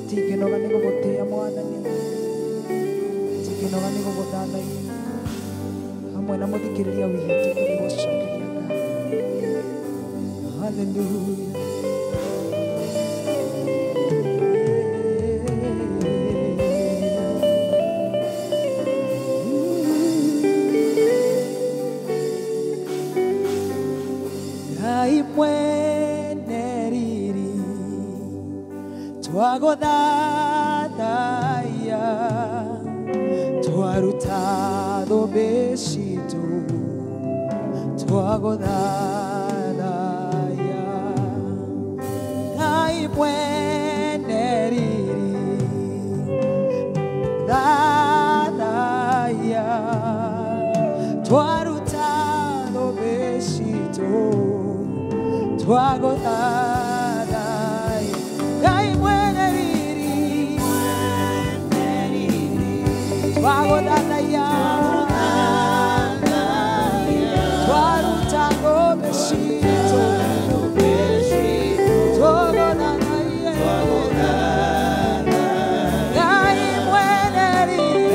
Tingĩnoga nĩ gũgũtĩĩa Mwathani, tingĩnoga nĩ gũgũthathaia hamwe na mũthikĩrĩria witũ tũgĩgũcokeria ngatho. Hallelujah. Ngai mwene riri twagũthathaiya, twaruta thũmbĩ citũ twagũthathaiya. Ngai mwene riri thathaiya, twaruta thũmbĩ citũ twagũthathaiya. Ngai mwene riri twagũthathaiya, twaruta thũmbĩ citũ twagũthathaiya. Ngai mwene riri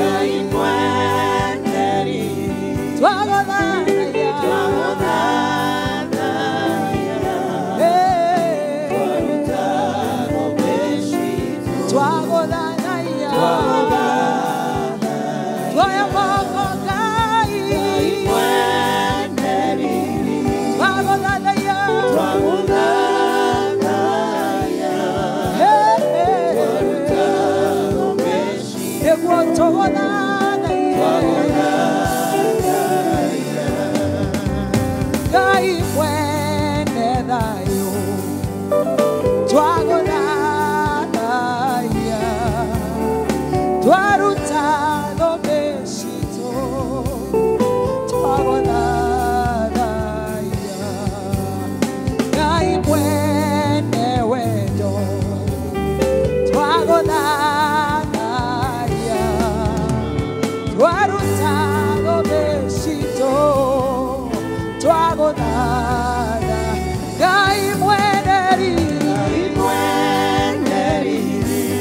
twagũthathaiya, twagũthathaiya, twoya moko Ngai twagũthathaiya, nĩguo tũgũthathaiye. Ngai mwene thayũ twagũthathaiya, twaruta thũmbĩ citũ twagũthathaiya. Ngai mwene wendo twagũthathaiya, twaruta thũmbĩ citũ twagũthatha. Ngai mwene riri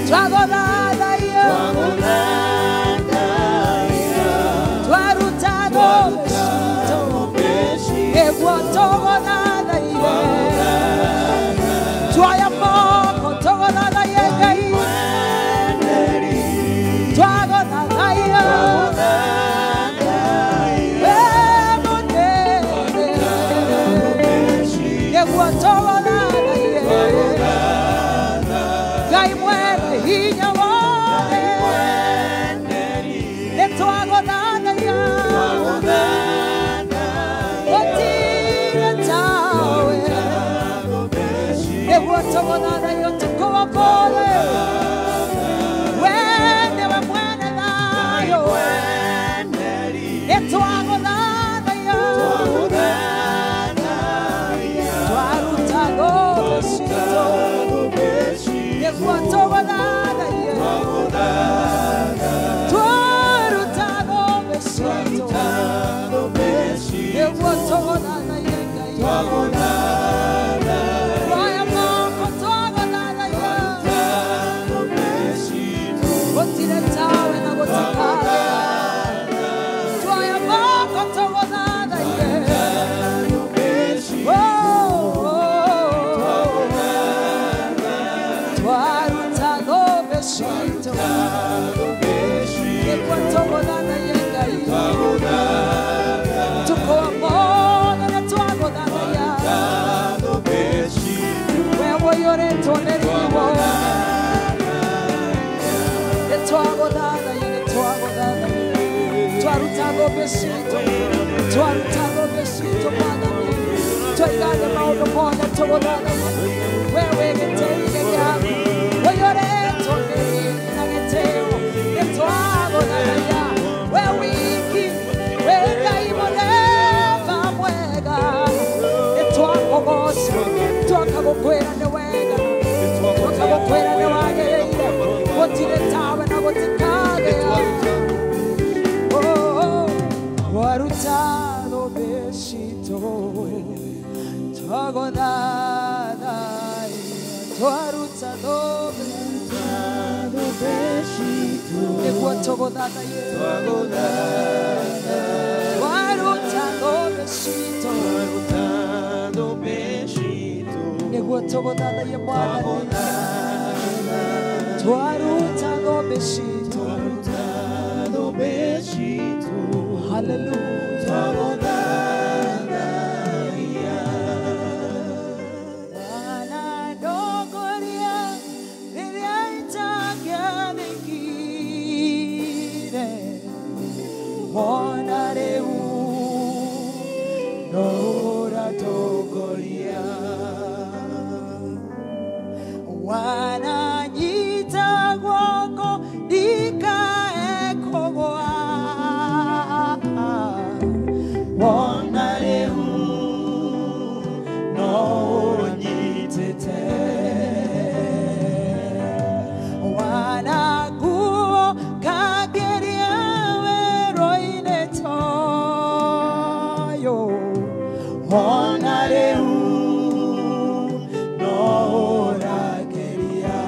twagũthathaiya, twaruta thũmbĩ citũ nĩguo tũgũthathaiye. Twoya moko tũgũthathaiye Ngai twagũthathaiya, mũnene nĩguo tũgũthathaiye. Ngai mwene hinya wothe nĩ twagũthathaiya, gũtirĩ tawe nĩguo tũgũthathaiya ũtukũ wa ũmũthĩ. We nĩwe mwene thayũ nĩ twagũthathaiya, twaruta thũmbĩ citũ nĩguo tũgũthathaiye, twaruta thũmbĩ citũ nĩguo tũgũthathaiye Ngai. Twoya moko twagũthathaiya, gũtirĩ tawe na gũtikagĩa. Twoya moko tũgũthathaiye. Oh, oh, twaruta thũmbĩ citũ nĩguo tũgũthathaiye Ngai. Tukũ wa ũmũthĩ nĩ twagũthathaiya, we ũiyũrĩtwo nĩ riri wothe. Nĩ twagũthathaiya, nĩ twagũthathaiya, twaruta thũmbĩ citũ, twaruta thũmbĩ citũ Mwathani, twaiga thĩ maũndũ mothe tũgũthathaiya. We wĩ gĩtĩ-inĩ gĩaku ũiyũrĩtwo nĩ riri na gĩtĩo, nĩ twagũthathaiya. We wiki wĩ Ngai mũthemba mwega, nĩ twakũgoca, twakagũkwĩra nĩ wega, twakagũkwĩra nĩ wagĩrĩire, gũtirĩ tawe na gũtikagĩa. Oh, waruta thũmbĩ citũ twagũthathaiya. Tũgũthathaiye twaruta ng'ombe citũ nĩguo tũgũthathaiye Mwathani twaruta ng'ombe citũ. Hallelujah. Wanadongoria rĩrĩa itangĩathĩkire, wona rĩu no ũratongoria. Wananyita guoko ndikae kũgũa, wona rĩu no ũnyitĩte. Wanaguo kageria werũ-inĩ toyũ, wona rĩu no ũrageria.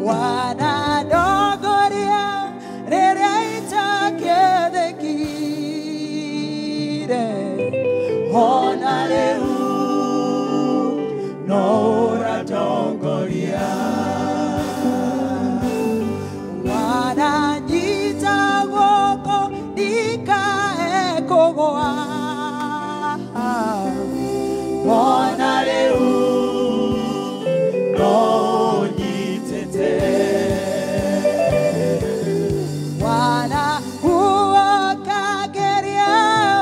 Wanadongoria rĩrĩa itangĩathĩkire, wona rĩu no ũratongoria. Wananyita guoko ndikae kũgũa, wona rĩu no ũnyitĩte. Wanaguo kageria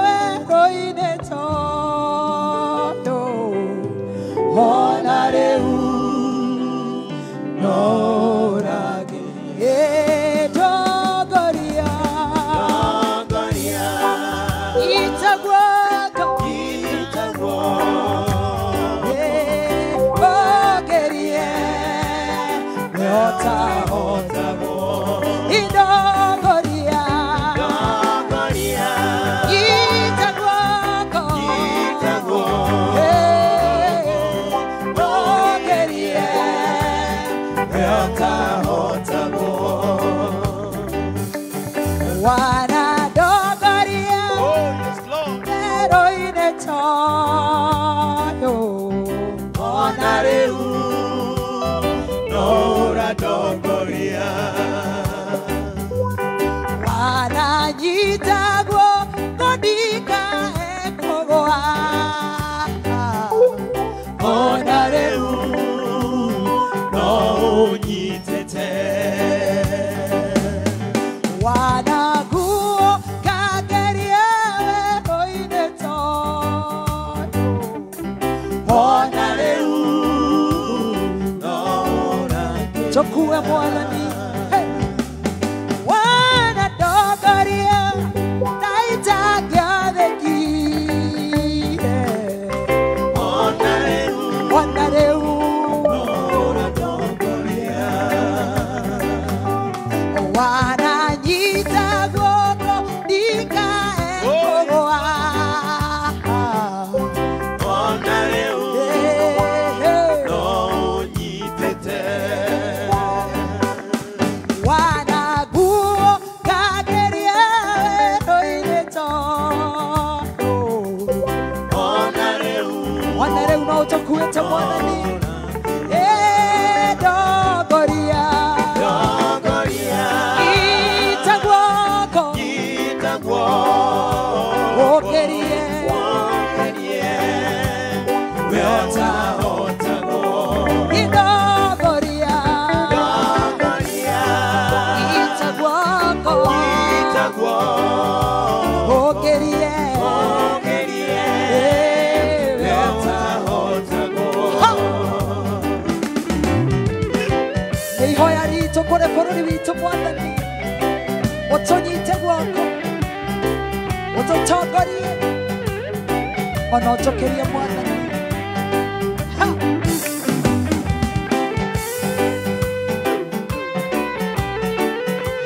werũ-inĩ toyũ, wona rĩu no ũrageria. Tongoria ita guoko ogerie wehotahotagwo. Indongoria ita guoko ogerie wehotahotagwo. Wanadongoria werũ-inĩ toyũ, Ona rĩu no ũratongoria. Wananyita guoko ndikae kũgũa, Ona rĩu no ũnyitĩte. Wanaguo kageria werũ-inĩ toyũ, Ona rĩu no ũrageria. Tũkue Mwathani. Hey! Wanadongoria na itangĩathĩkire, Ona rĩu wona rĩu no ũratongoria. Wananyita guoko ndikae kũgũa, Ona rĩu Hey, no ũnyitĩte. Wanaguo kageria werũ-inĩ toyũ, Ona rĩu wona rĩu no ũtũkuĩte Mwathani. Tongoria Tongoria ita guoko nyita guoko ũkĩrie ũkĩrie wehotahotagwo. Indongoria Tongoria ita guoko nyita guoko ũkĩrie ũkĩrie wehotahotagwo. Nĩ ihoya ritũ kũrĩ bũrũri witũ Mwathani, ũtũnyite guoko ũtũtongorie ona ũtũkĩrie Mwathani. Ha!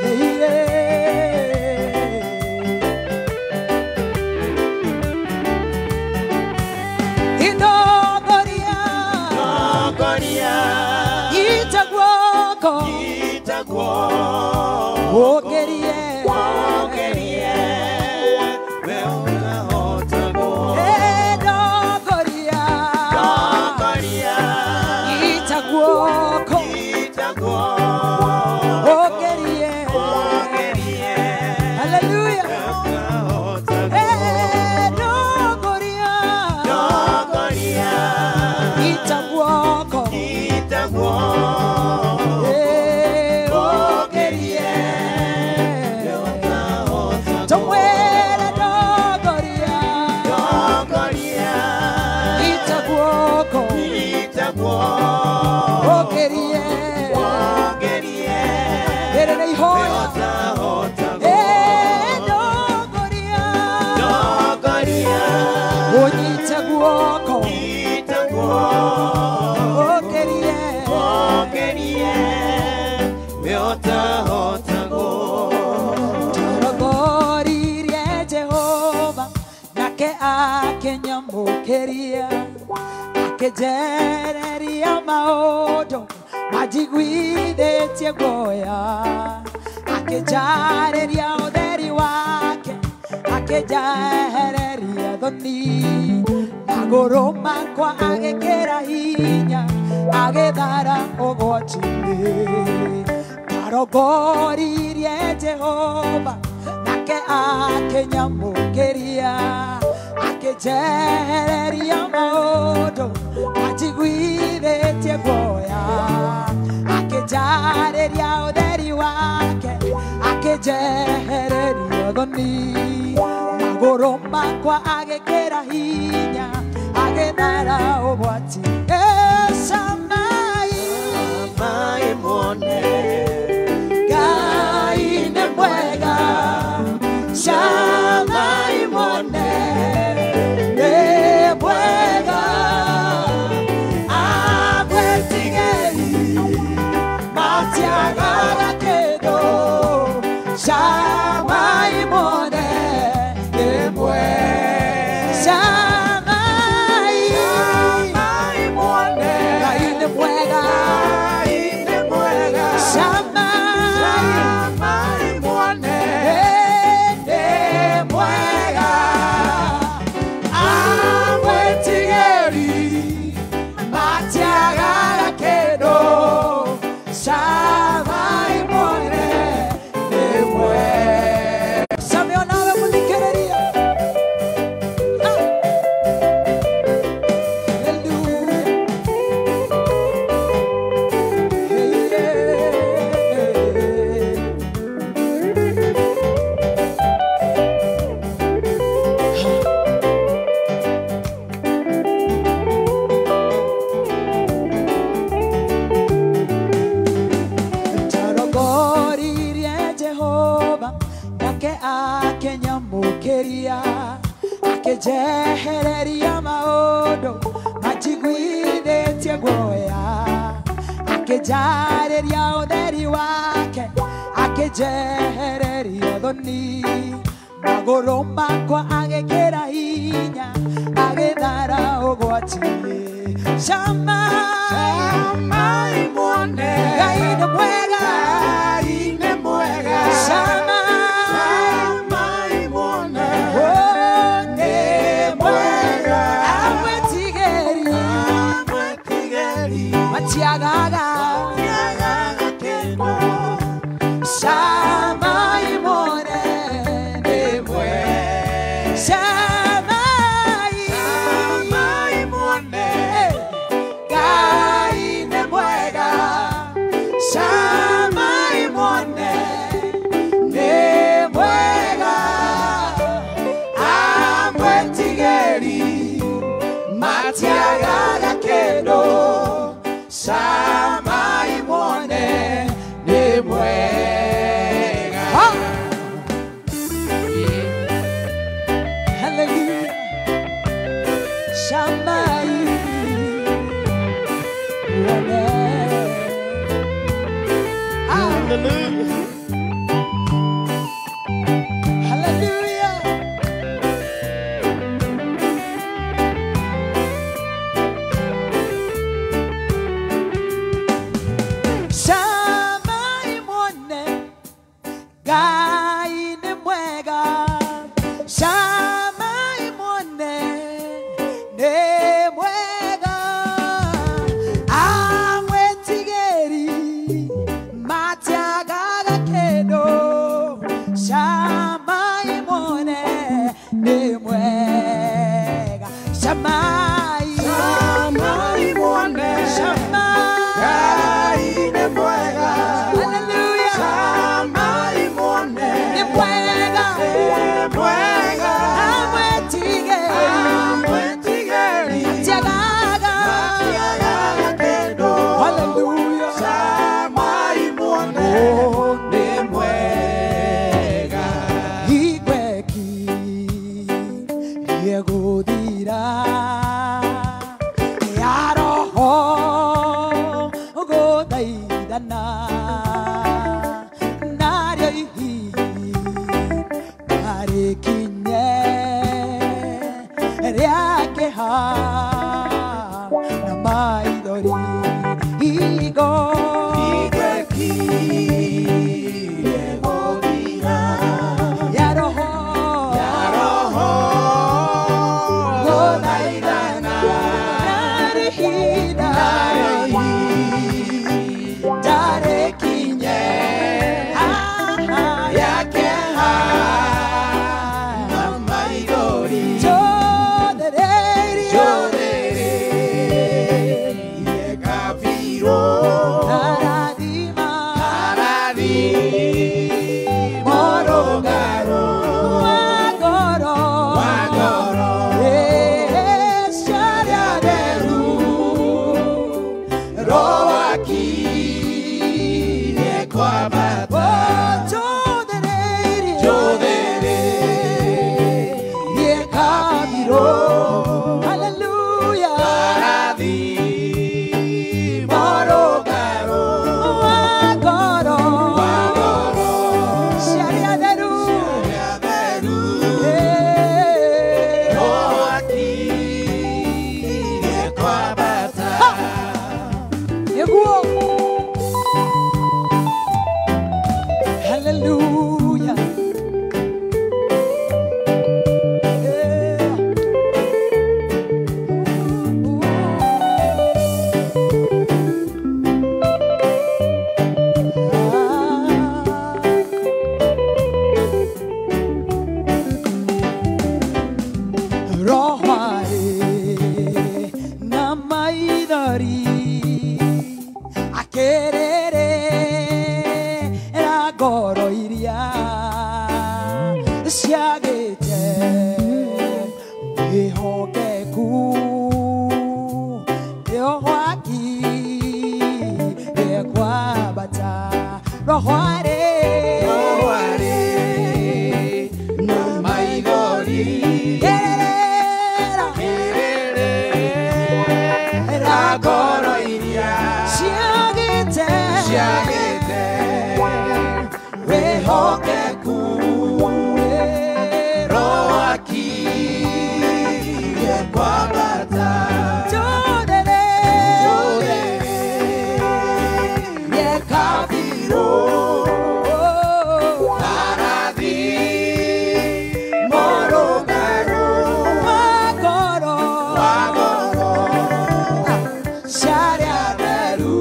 Hey, yeah. Indongoria Tongoria ita guoko nyita Ũngĩrie Ndongoria Ita guoko Ũngĩrie Hallelujah. Ndongoria Ita guoko Ũngĩrie Tũmwĩre ndongoria Ita guoko Ũngĩrie Rĩrĩ nĩ ihoya Ndongoria Ũnyite guoko Ũngĩrie Tũrongoririe Jehova nake akĩnyamũkĩria akĩnjereria maũndũ manjiguithĩtie guoya akĩnjarĩria ũtheri wake akĩnjehereria thoni magũrũ makwa agĩkĩra hinya agĩthara ũgwati-inĩ. Ndarongoririe Jehova nake akĩnyamũkĩria akĩnjehereria maũndũ manjiguithĩtie guoya akĩnjarĩria ũtheri wake akĩnjehereria thoni magũrũ makwa agĩkĩra hinya agĩthara ũgwati. Camai Ngai nĩ mwega, camai muone nĩ mwega, agwetigeri matiagaga kĩndũ, camai muone nĩ mwega, camai Ngai nĩ mwega, camai nĩ mwega, agwetigeri matiagaga kĩndũ, camai muone nĩ mwega. Came onawe mũthikĩrĩria. Hallelujah. Hey, yeah. Ndarongoririe Jehova nake akĩnyamũkĩria akĩnjehereria maũndũ manjiguithĩtie guoya akĩnjarĩria ũtheri wake akĩnjehereria thoni magũrũ makwa agĩkĩra hinya agĩthara ũgwati-inĩ. Camai Ngai nĩ mwega, camai oh, nĩ mwega, agwetigeri matiagaga, camai muone nĩ mwega, camai Ngai nĩ mwega, camai muone nĩ mwega, amwetigeri matiagaga kĩndũ, camai muone nĩ mwega. Hallelujah. Camai muone. Hallelujah. Hallelujah. Gũthaithana narĩo ihinda rĩkinye rĩa kĩeha na maithori igo Igwekirie gũthira ya roho ya roho gũthaithana narĩ ihinda narĩo ihinda rĩkinye rĩa kĩeha na maithori Njũthĩrĩria njũthĩrĩrie kabirũ Karathima karathima rũgarũ wa ngoro wa ngoro Ciaria theru Rowakirie kwambata Njũthĩrĩrie njũthĩrĩrie kabirũ Hallelujah karathima rũgarũ wa ngoro wa ngoro Ciaria theru ciaria theru Rowakirie kwambata Nĩguo Hallelujah. Yeah. Roho na maithori akerere ngoro iria ciagĩte wĩhokeku nĩo gwakirie kwambata roho arĩ Roho arĩ na maithori Kererera Kererera ngoro iria ciagĩte ciagĩte wĩhokeku Roho akirie kwambata Njũthĩrĩrie kabirũ karathima rũgarũ wa ngoro wa ngoro ciaria theru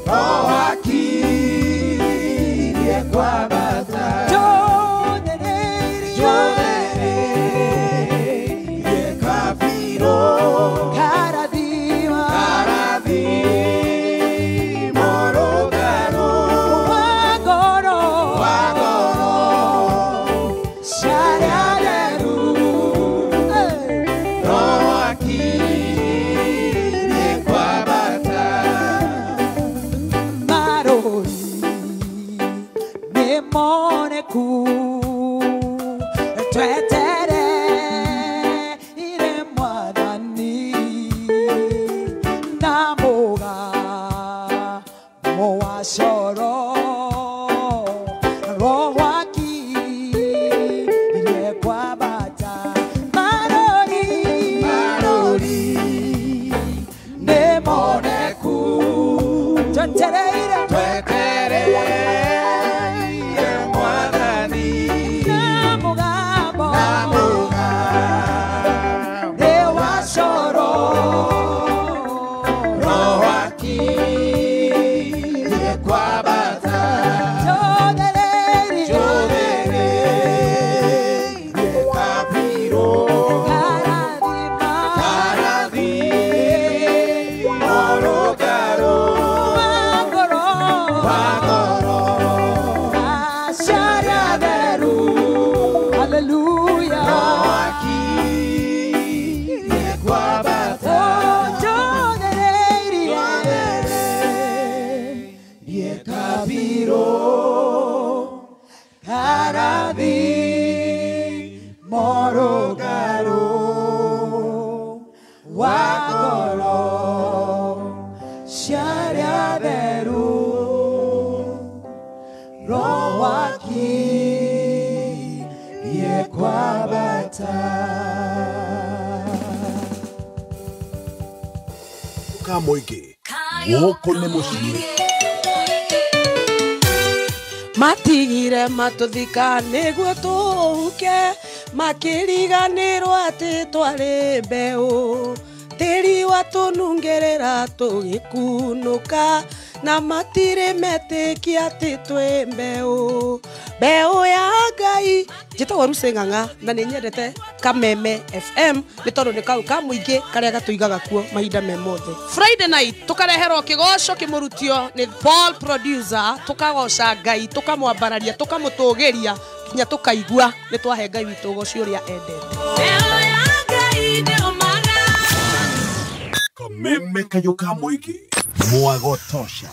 Roho akirie kwambata Njũthĩrĩrie njũthĩrĩrie kabirũ karathima karathima rũgarũ wa ngoro wa ngoro ciaria theru Roho akirie kwambata Marori nĩ moneku twetereire Mwathani na mũgambo wa coro Roho akirie kwambata marori marori nĩ moneku twetereire twetereire Mwathani na mũgambo na mũgambo nĩ wa coro Roho akirie kwambata Njũthĩrĩrie njũthĩrĩrie kabirũ karathima karathima rũgarũ wa ngoro wa ngoro ciaria theru Hallelujah Roho akirie kwambata Njũthĩrĩrie njũthĩrĩrie kabirũ karathima rũgarũ wa ngoro ciaria Mũtheru Roho wakirie kwambata. Ka mũingĩ gũkũ nĩ mũciĩ. Matigire matũthika nĩguo tũhuke, makĩriganĩrwo atĩ twarĩ mbeũ. Tĩri watũnungerera tũgĩkunũka, na matirĩ metĩkia atĩ twĩ mbeũ. Mbeũ ya Ngai. Njĩtagwo Lucy Ng'ang'a na nĩ nyendete Kameme FM nĩ tondũ nĩ kau ka mũingĩ karĩa gatũigaga kuo mahinda me mothe. Friday night tũkareherwo kĩgoco kĩmũrutio nĩ Paul producer, tũkagoca Ngai, tũkamwambararia, tũkamũtũgĩria nginya tũkaigua nĩ twahe Ngai witũ ũgoci ũrĩa endete. Kameme kayũ ka mũingĩ mwagotosha.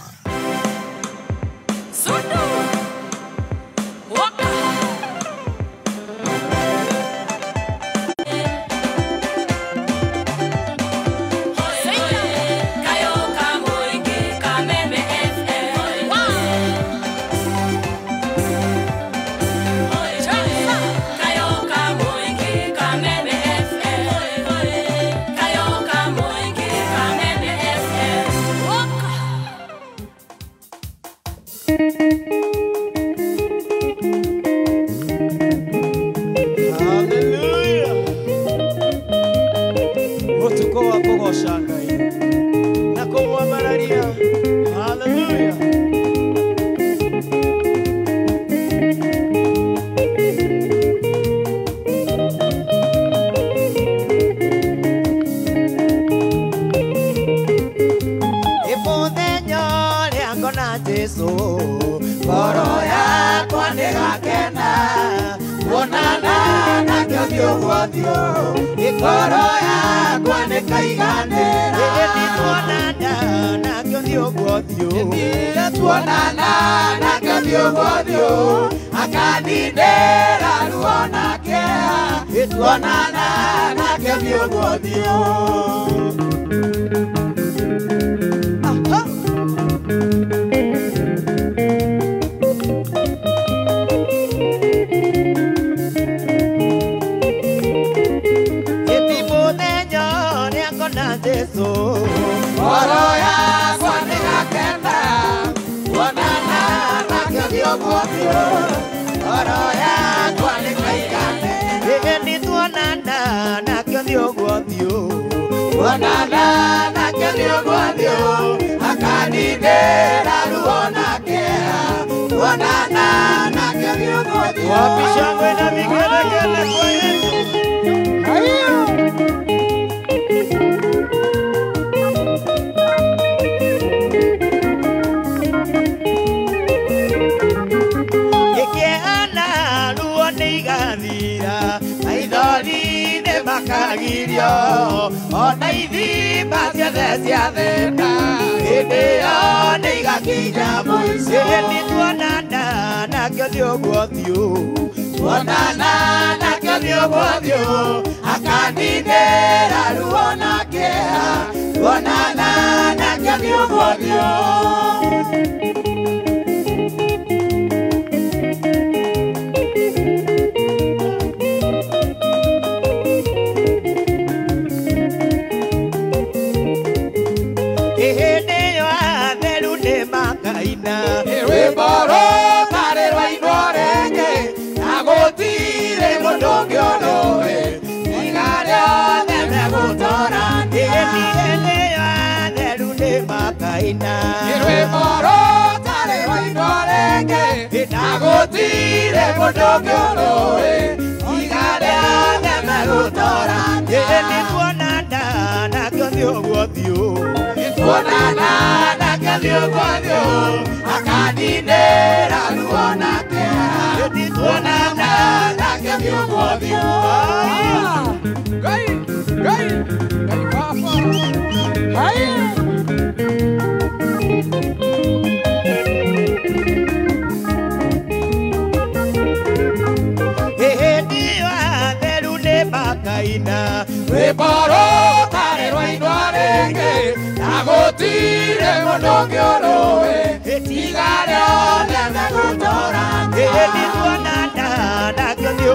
Rwĩmbo rũtarĩ rwainwo rĩngĩ, na gũtirĩ mũndũ ũngĩ ũrũĩ.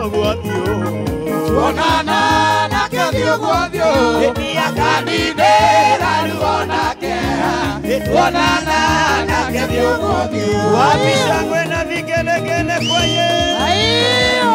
ũthiũ gwa ũthiũ. Tuonana nake ũthiũ gwa ũthiũ. Nĩakaninĩra ruo na kĩeha. Tuonana nake ũthiũ gwa ũthiũ. Wapi shangwe na vigelegele kwa Yesu?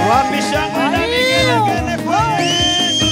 Wapi shangwe na vigelegele kwa Yesu?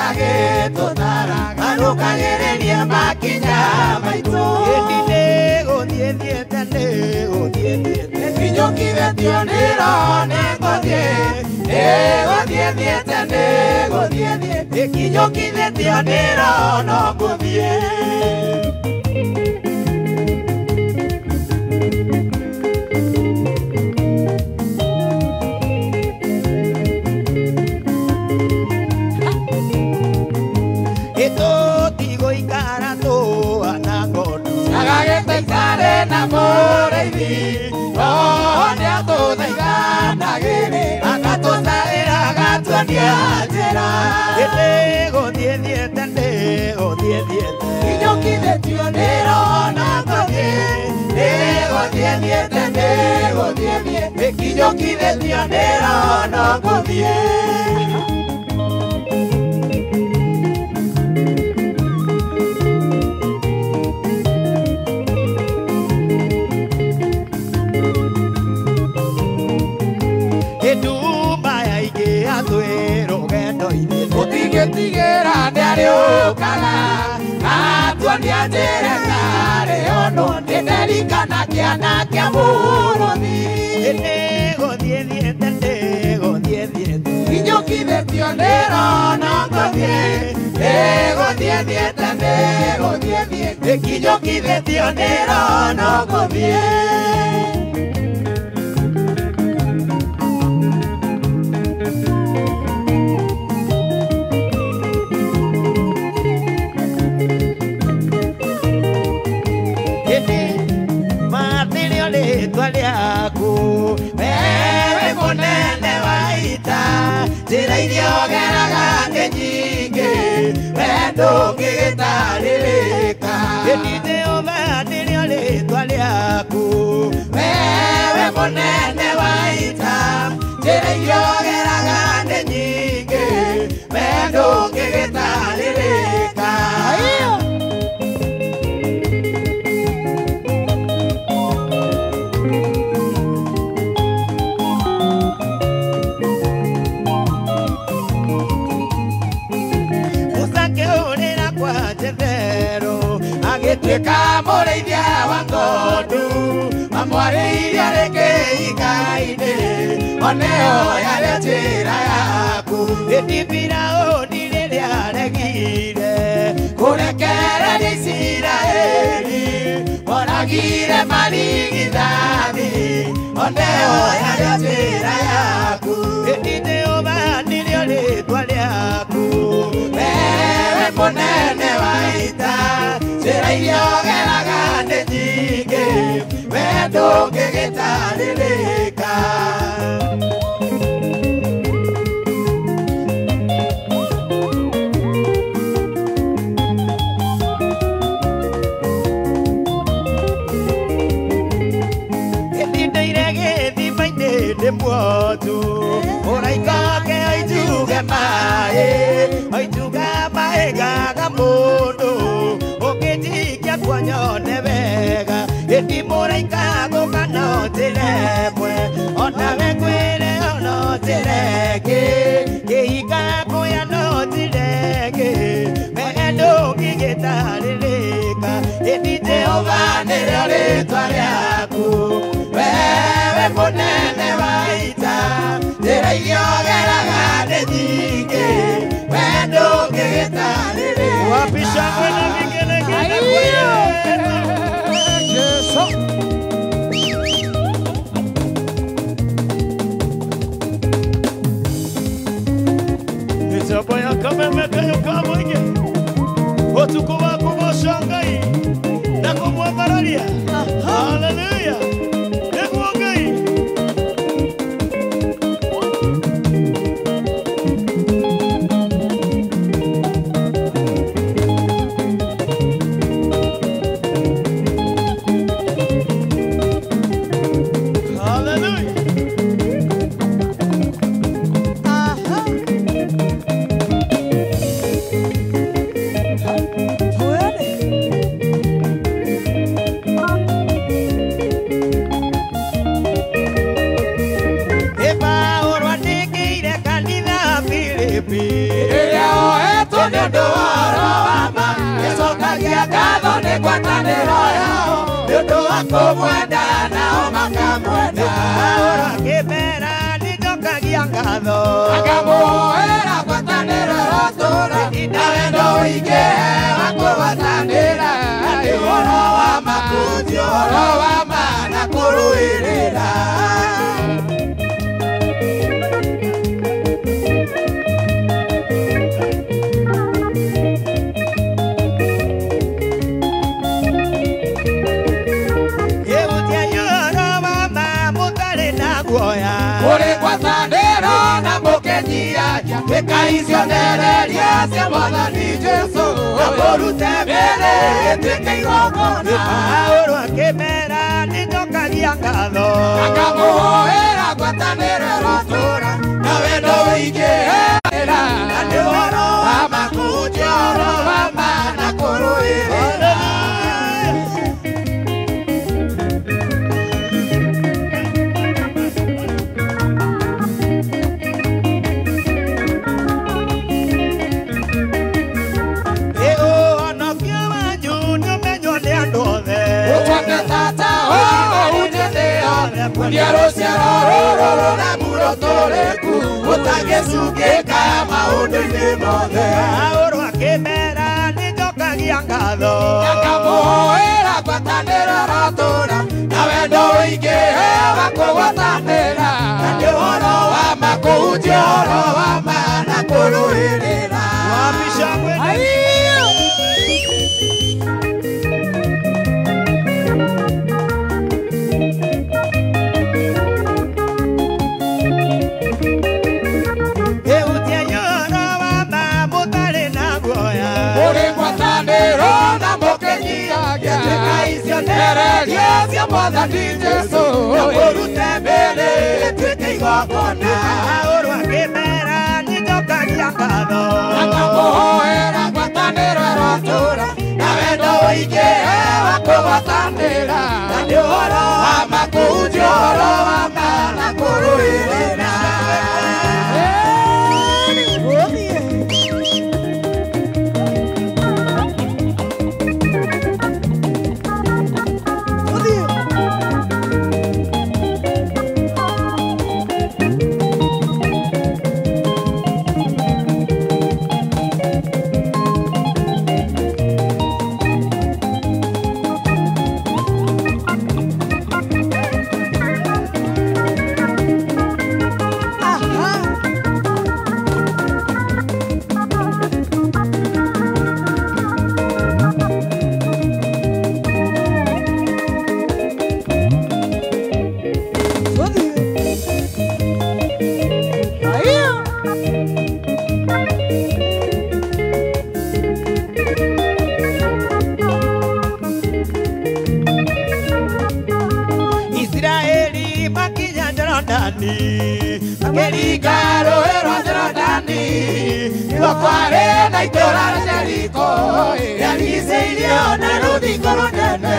Agĩtũtara arũkagĩrĩria makinya maitũ. Ĩndi nĩgũthiĩ thiĩte, nĩgũthiĩ thiĩte. Kinyũkithĩtio nĩ Roho nĩngũthiĩ, nĩgũthiĩ thiĩte, nĩgũthiĩ thiĩte. Kinyũkithĩtio nĩ Roho no ngũthiĩ. Ĩtũtigũikara tũhana ng'ondu. Agagĩte na mũrĩithi, Roho nĩatũthaithanagĩrĩra, agatũtarĩra, agatuonia njĩra. Nĩgũthiĩ thiĩte, nĩgũthiĩ thiĩte. Kinyũkithĩtio nĩ Roho no ngũthiĩ, nĩgũthiĩ thiĩte, nĩgũthiĩ thiĩte. Kinyũkithĩtio nĩ Roho no ngũthiĩ. Ĩnduma yaingĩ atwĩ rũgendo-inĩ. Ũtigĩtigĩra nĩarĩũkaga, atuonia njĩra ĩtarĩ onwo, nĩnderikana kĩana kĩa mũrũthi. Nĩgũthiĩ thiĩte, nĩgũthiĩ thiĩte. Kinyũkithĩtio nĩ Roho no ngũthiĩ, nĩgũthiĩ thiĩte, nĩgũthiĩ thiĩte. Kinyũkithĩtio nĩ Roho no ngũthiĩ. Ĩndĩ mathĩrĩo rĩtwa rĩaku, Wewe mũnene wa ita, njĩra iria ũgeraga nĩ nyingĩ, we ndũngĩgĩtarĩrĩka. Ĩndĩ Jehova nĩrĩo rĩtwa rĩaku, Wewe mũnene wa ita, njĩra iria ũgeraga nĩ nyingĩ, we ndũngĩgĩtarĩrĩka. Musa akĩhũrĩra kwa Jethero, Agĩtuĩka mũrĩithia wa ng'ondu, amwarĩirie rĩngĩ igai-inĩ, oneo yarĩ njĩra yaku. Ĩndĩ Firaũni rĩrĩa aregire Kũrekereria Isiraeli, oragire marigithathi, oneo yarĩ njĩra yaku. Ĩndĩ Jehova nĩrĩo rĩtwa rĩaku, Wewe mũnene wa ita, njĩra iria ũgeraga nĩ nyingĩ, we ndũngĩgĩtarĩrĩka. Ĩndĩ ndĩire gĩthima-inĩ ndĩ muotu, mũraika wake oinjuge maĩ, oinjuga maĩ ngaga mũndũ, ũngĩnjikia kuo nyone wega. Ĩndĩ mũraika gũka no njĩra ĩmwe, onawe ngwĩre no njĩra ĩngĩ, kĩhinga kũya no njĩra ĩngĩ, we ndũngĩgĩtarĩrĩka. Ĩndĩ Jehova nĩrĩo rĩtwa rĩaku, wewe mũnene wa ita, njĩra iria ũgeraga nĩ nyingĩ, we ndũngĩgĩtarĩrĩka. Wapi shangwe na vigelegele kwa Yesu? Jesu. Mĩtambo ya kameme kayo ka mũingĩ ũtukũ wa kũgoca Ngai na kũmwambararia. Haleluya. nĩ ũndũ wa ũhoro wa ma nĩcokagia ngatho nĩ ngwatanĩro yao nĩ ũndũ wa kũmwenda nao makamwenda. Paũlũ akĩmera nĩnjokagia ngatho Akamũhoera ngwatanĩro ĩrotũũra na wendo ũingĩ wa kũgwatanĩra na nĩ ũhoro wa ma kũhunjia ũhoro wa ma na kũrũĩrĩra. Kĩhutia ũhoro wa ma mũtarĩ na guoya Kũrĩ ngwatanĩro na mũkĩnyiagia ĩka icionereria cia Mwathani Jesũ na mũrute mĩĩrĩ ĩtuĩke igongona. Paũlũ akĩmera nĩnjokagia ngatho Akamũhoera ngwatanĩro ĩrotũũra na wendo ũingĩ na nĩ ũhoro wa ma kũhunjia ũhoro wa ma na kũrũĩrĩra. Ĩ ũhonokio wanyu nĩũmenywo nĩ andũ othe Ũtuĩke tata ũhunjĩte othe kuonia rũciaro rũrũ rũremu rũtũrĩku ũtangĩcungĩka maũndũ-inĩ mothe. Paũlũ akĩmera nĩnjokagia ngatho Akamũhoera ngwatanĩro ĩrotũũra na wendo ũingĩ wa kũgwatanĩra na nĩ ũhoro wa ma kũhunjia ũhoro wa ma na kũrũĩrĩra. Wapisha kwenda Kĩhutia ũhoro wa ma mũtarĩ na guoya Kũrĩ ngwatanĩro na mũkĩnyiagia ĩka icionereria cia Mwathani Jesũ na mũrute mĩĩrĩ ĩtuĩke igongona. Paũlũ akĩmera nĩnjokagia ngatho Akamũhoera ngwatanĩro ĩrotũũra na wendo ũingĩ wa kũgwatanĩra na nĩ ũhoro wa ma kũhunjia ũhoro wa ma na kũrũĩrĩra. Isiraeli makinya Jorodani Makĩringa rũũĩ rwa Jorodani nĩguo kwarĩ na itũũra rĩa Jeriko rĩarigicĩirio na rũthingo rũnene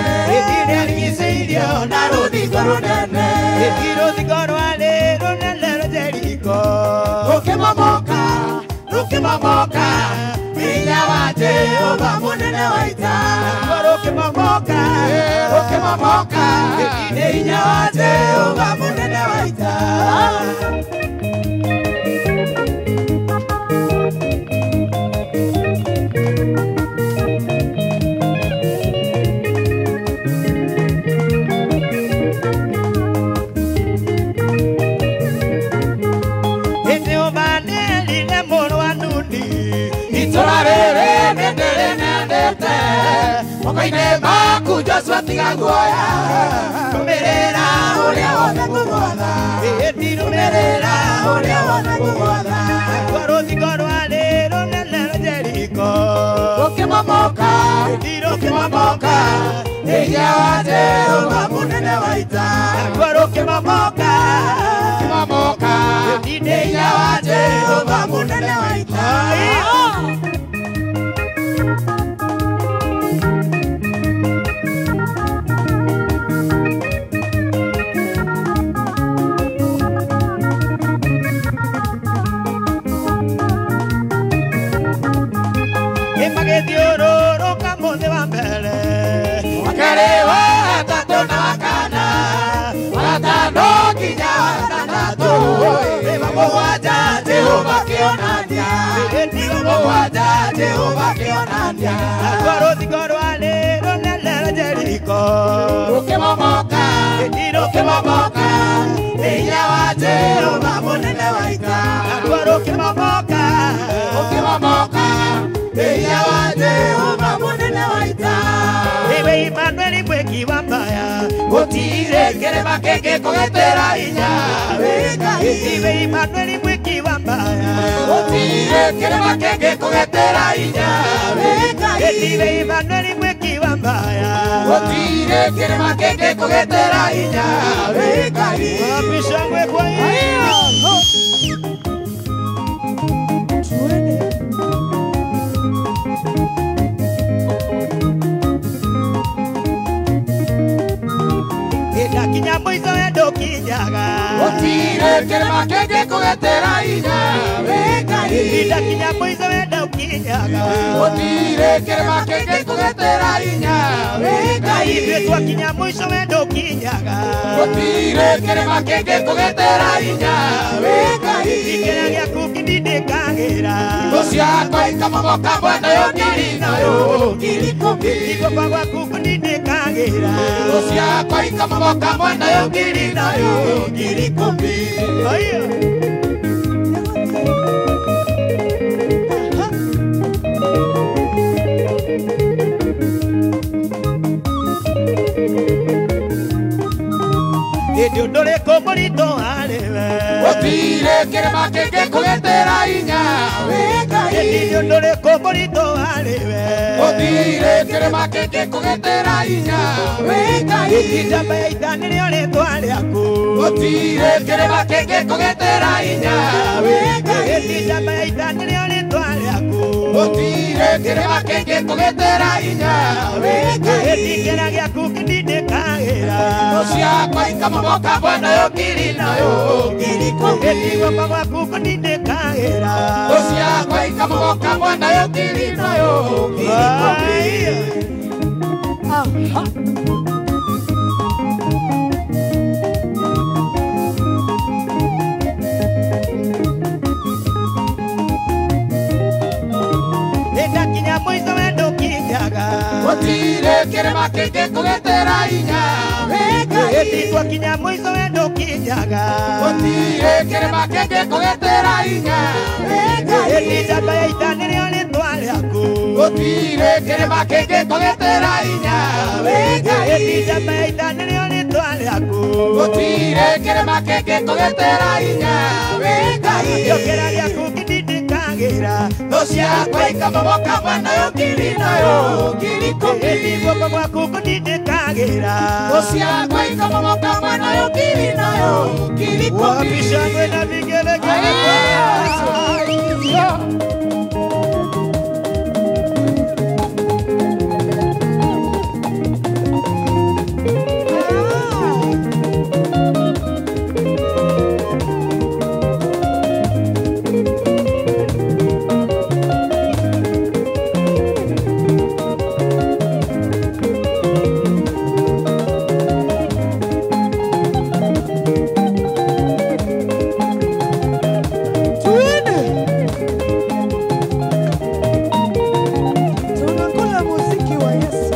rĩarigicĩirio na rũthingo rũnene rũthingo rwarĩ rũnene rwa Jeriko rũkĩmomoka rũkĩmomoka hinya wa Jehova mũnene wa ita Naruo rũkĩmomoka rũkĩmomoka nĩ hinya wa Jehova mũnene wa ita. Hĩndĩ ũmanĩrire mũrũ wa Nuni Itũũra rĩrĩ nĩndĩrĩnendete moko-inĩ maku Joshua tiga guoya rũmĩrĩra ũrĩa wothe ngũgwatha rũmĩrĩra ũrĩa wothe ngũgwatha. Naruo rũthingo rwarĩ rũnene rwa Jeriko Rũkĩmomoka rũkĩmomoka hinya wa Jehova mũnene wa ita Naruo rũkĩmomoka rũkĩmomoka hinya wa Jehova mũnene wa ita. gatano nginya gatandatũ Rĩma mũgwanja Jehova kĩonania Mũgwanja Jehova kĩonania Naruo rũthingo rwarĩ rũnene rwa Jeriko Rũkĩmomoka rũkĩmomoka nĩ hinya wa Jehova mũnene wa ita Naruo rũkĩmomoka rũkĩmomoka nĩ hinya wa Jehova mũnene wa ita Iwe Emmanuel mwĩki wa maya Gũtirĩ kĩrĩma kĩngĩkũgitĩra hinya wĩ Ngai Iwe Emmanuel mwĩki wa maya Gũtirĩ kĩrĩma kĩngĩkũgitĩra hinya wĩ Ngai Iwe Emmanuel mwĩki wa maya Gũtirĩ kĩrĩma kĩngĩkũgitĩra hinya wĩ Ngai Wapi shangwe kwa hiyo Tuende. Ndakinya mũico we ndũkinyaga Gũtirĩ kĩrĩma kĩngĩkũgitĩra hinya wĩ Ngai Ndakinya mũico we ndũkinyaga Gũtirĩ kĩrĩma kĩngĩkũgitĩra hinya wĩ Ngai Ithuĩ twakinya mũico we ndũkinyaga Gũtirĩ kĩrĩma kĩngĩkũgitĩra hinya wĩ Ngai Kĩrĩa gĩaku kĩndindĩkagĩra Thũ ciakwa ikamomoka mwena ũyũ ngiri na ũyũ ngiri ikũmi Guoko gwaku kũndindĩkagĩra Thũ ciakwa ikamomoka mwena ũyũ ngiri na ũyũ ngiri ikũmi Haya. Ĩndĩ ũndũ ũrĩkũ mũritũ harĩ we Gũtirĩ kĩrĩma kĩngĩkũgitĩra hinya wĩ Ngai Ĩndĩ ũndũ ũrĩkũ mũritũ harĩ we Gũtirĩ kĩrĩma kĩngĩkũgitĩra hinya wĩ Ngai Njamba ya ita nĩrĩo rĩtwa rĩaku Gũtirĩ kĩrĩma kĩngĩkũgitĩra hinya wĩ Ngai Ĩndĩ njamba ya ita nĩrĩo rĩtwa rĩaku Gũtirĩ kĩrĩma kĩngĩkũgitĩra hinya wĩ Ngai Ĩndĩ kĩrĩa gĩaku kĩndindĩkagĩra Thũ ciakwa ikamomoka mwena ũyũ ngiri na ũyũ ngiri ikũmi Ĩndĩ guoko gwaku kũndindĩkagĩra Thũ ciakwa ikamomoka mwena ũyũ ngiri na ũyũ ngiri ikũmi Aha. Ndakinya mũico we ndũkinyaga Gũtirĩ kĩrĩma kĩngĩkũgitĩra hinya wĩ Ngai Ĩndĩ twakinya mũico we ndũkinyaga Gũtirĩ kĩrĩma kĩngĩkũgitĩra hinya wĩ Ngai Ĩndĩ njamba ya ita nĩrĩo rĩtwa rĩaku Gũtirĩ kĩrĩma kĩngĩkũgitĩra hinya wĩ Ngai Ĩndĩ njamba ya ita nĩrĩo rĩtwa rĩaku Gũtirĩ kĩrĩma kĩngĩkũgitĩra hinya wĩ Ngai Kĩrĩa gĩaku kĩndindĩkagĩra Thũ ciakwa ikamomoka mwena ũyũ ngiri na ũyũ ngiri ikũmi Ĩndĩ guoko gwaku kũndindĩkagĩra Thũ ciakwa ikamomoka mwena ũyũ ngiri na ũyũ ngiri ikũmi Wapi shangwe na vigelegele kwa Tuende. Tunakula muziki wa Yesu.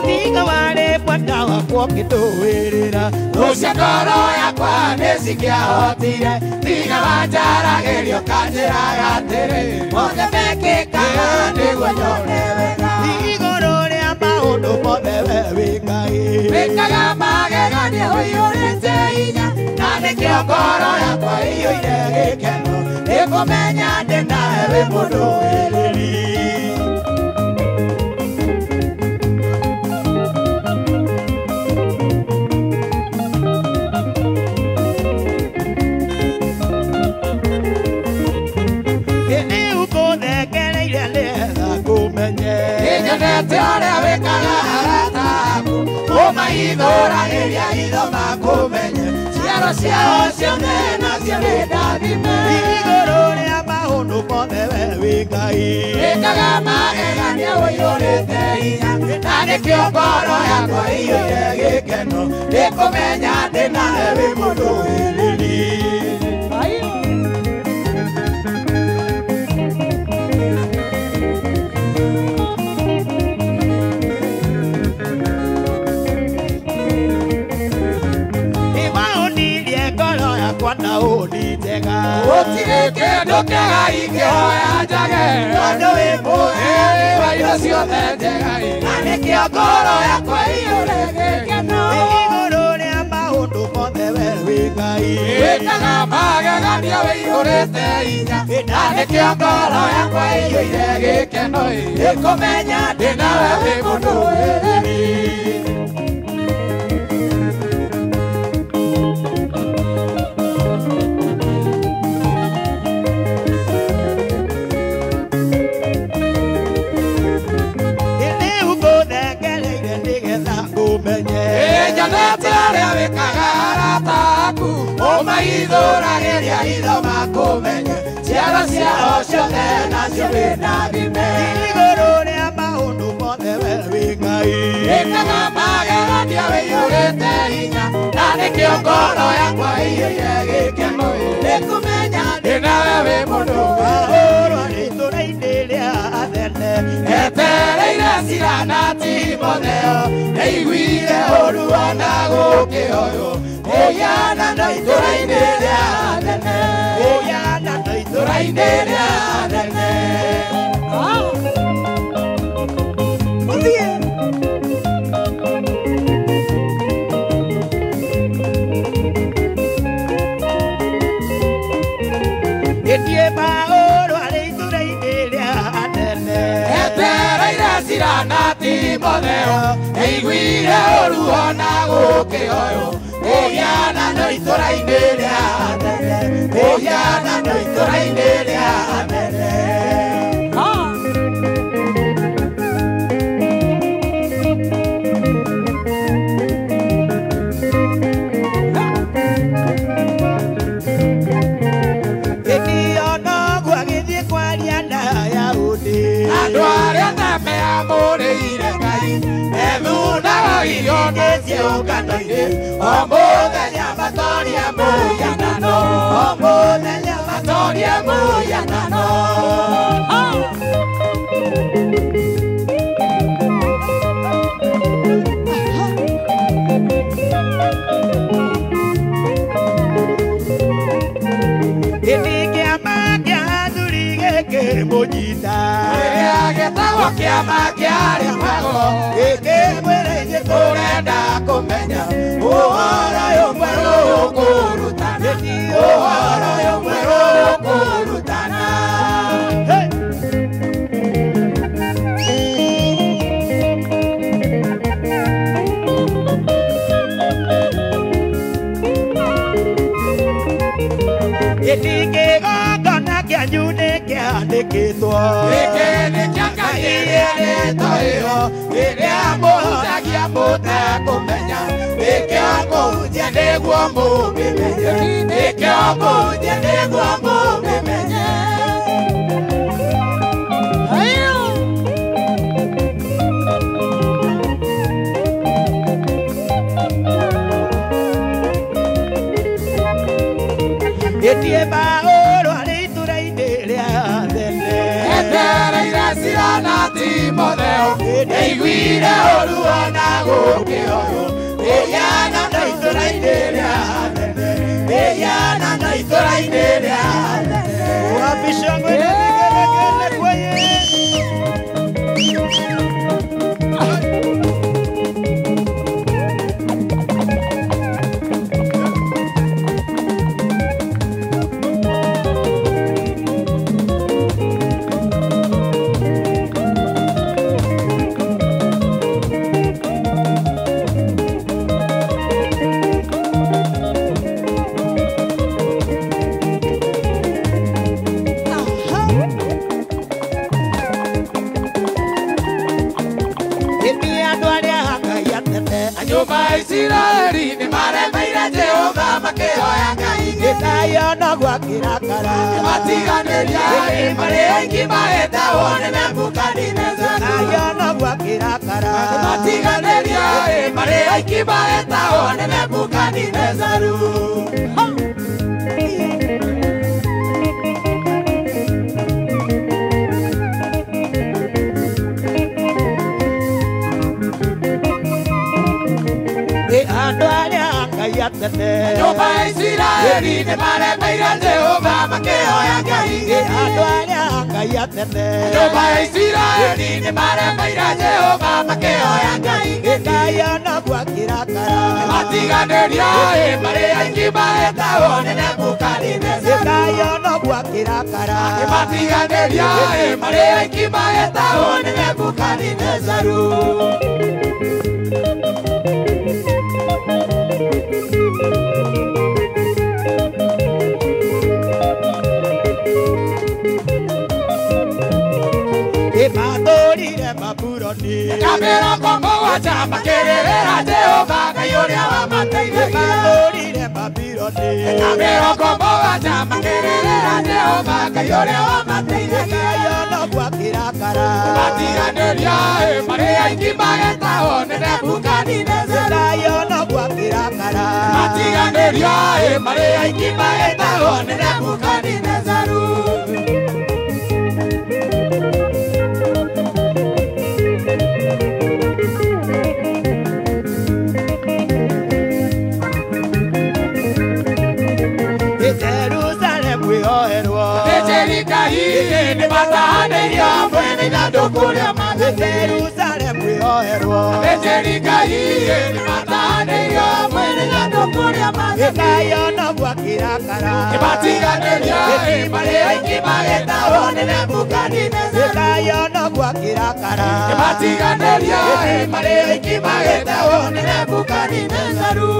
Tiga warĩ mwenda wakwa ũkĩndũĩrĩra Thũ cia ngoro yakwa nĩcingĩahotire tiga wanjaragĩria ũkanjĩraga atĩrĩ mothe mekĩkaga nĩguo nyone wega Igũrũ rĩa maũndũ mothe we wĩ Ngai Wĩkaga magegania ũiyũrĩte hinya na nĩkĩo ngoro yakwa ĩiyũire gĩkeno nĩkũmenya ndĩ nawe wĩ mũndũĩrĩri Ĩndĩ ũkũthekereire nĩgetha ngũmenye Nĩnyonete ũrĩa wĩkaga arata aku ũmahithũragĩria hitho makũmenye ciaro ciao ciothe nacio nĩ ndathime Igũrũ rĩa maũndũ maũndũ mothe we wĩ Ngai. Wĩkaga magegania ũiyũrĩte hinya, na nĩkĩo ngoro yakwa ĩiyũire gĩkeno, nĩkũmenya ndĩ nawe wĩ mũndũĩrĩri. Kwana ũni njega Gũtirĩ kĩndũ kĩega ingĩhoya njage, tondũ wĩ mũheani wa indo ciothe njega, na nĩkĩo ngoro yakwa ĩiyũire gĩkeno. Igũrũ rĩa maũndũ mothe we wĩ Ngai. Wĩkaga magegania ũiyũrĩte hinya, na nĩkĩo ngoro yakwa ĩiyũire gĩkeno, nĩkũmenya ndĩ nawe wĩ mũndũĩrĩri. Nyenete arĩa wĩkaga arata aku, ũmaithũragĩria hitho makũmenye, ciana ciao ciothe nacio wĩnathime. Igũrũ rĩa maũndũ mothe we wĩ Ngai. Wĩkaga magegania ũiyũrĩte hinya, na nĩkĩo ngoro yakwa ĩiyũire gĩkeno, nĩkũmenya ndĩ nawe wĩ mũndũ. Ahũrwo itũũra-inĩ rĩa Athene, etereire Sila na Timotheo, nĩaiguire ũũru ona gũkĩoywo, mũhianano itũũra-inĩ rĩa Athene, mũhianano itũũra-inĩ rĩa Athene. Ũthiĩ. Ĩthiĩ Paũlũ arĩ itũũra-inĩ rĩa Athene, etereire Sila na Timotheo, nĩaiguire ũũru ona gũkĩoywo, mũhianano itũũra-inĩ rĩa Athene, mũhianano itũũra-inĩ rĩa Athene. Andũ arĩa meamũrĩire Ngai, methunaga irio ciũngano-inĩ, o mũthenya matorie mũhianano, o mũthenya matorie mũhianano. Gĩtĩ kĩama kĩa athuri gĩkĩmũnyita, kĩrĩa gĩtagwo kĩama kĩa arĩa mago, gĩkĩmwĩra ithuĩ tũrenda kũmenya ũhoro ũyũ mwerũ ũkũrutana, ũhoro ũyũ mwerũ ũkũrutana. Gĩtĩ kĩgongona kĩanyu nĩkĩandĩkĩtwo, gĩkĩ nĩ kĩa Ngai ĩrĩa rĩtwa ĩyo, ĩrĩa mũhunjagia mũtekũmenya, nĩkĩo ngũhunjia nĩguo mũmĩmenye, nĩkĩo ngũhunjia nĩguo mũmĩmenye. Ĩthiĩ Paũlũ arĩ itũũra-inĩ rĩa Athene, etereire Sila na Timotheo, nĩaiguire ũũru ona gũkĩoywo, mũhianano itũũra-inĩ rĩa Athene, mũhianano itũũra-inĩ rĩa Athene. Wapi shangwe na vigelegele kwa Yesu. Nyũmba ya Isiraeli nĩmaremeire Jehova makĩhoya Ngai Gĩkayo no gwakĩrakara Matiganĩria marĩ aingĩ mahetagwo nĩ Nebukadineza Gĩkayo no gwakĩrakara Matiganĩria marĩ aingĩ mahetagwo nĩ Nebukadinezaru. Andũ arĩa Ngai atene Nyũmba ya Isiraeli nĩmaremeire Jehova makĩhoya Ngai Andũ arĩa Ngai atene Nyũmba ya Isiraeli nĩmaremeire Jehova makĩhoya Ngai Gĩkayo no gwakĩrakara Matiganĩria marĩ aingĩ mahetagwo nĩ Nebukadineza Gĩkayo no gwakĩrakara Matiganĩria marĩ aingĩ mahetagwo nĩ Nebukadinezaru. Matũrire Babuloni Mĩrongo mũgwanja makĩrĩrĩra Jehova Ngai ũrĩa wamateithagia Matũrire Babuloni Mĩrongo mũgwanja makĩrĩrĩra Jehova Ngai ũrĩa wamateithagia Gĩkayo no gwakĩrakara Matiganĩria marĩ aingĩ magetagwo nĩ Nebukadineza Gĩkayo no gwakĩrakara Matiganĩria marĩ aingĩ magetagwo nĩ Nebukadinezaru. Jerusalemu ĩhoerwo Ngai nĩmatahanĩirio hamwe na ithandũkũ rĩa maathani Jerusalemu ĩhoerwo Ngai nĩmatahanĩirio hamwe na ithandũkũ rĩa maathani Gĩkayo no gwakĩrakara Nĩmatiganĩria marĩ aingĩ magetagwo nĩ Nebukadineza Gĩkayo no gwakĩrakara Nĩmatiganĩria marĩ aingĩ magetagwo nĩ Nebukadinezaru.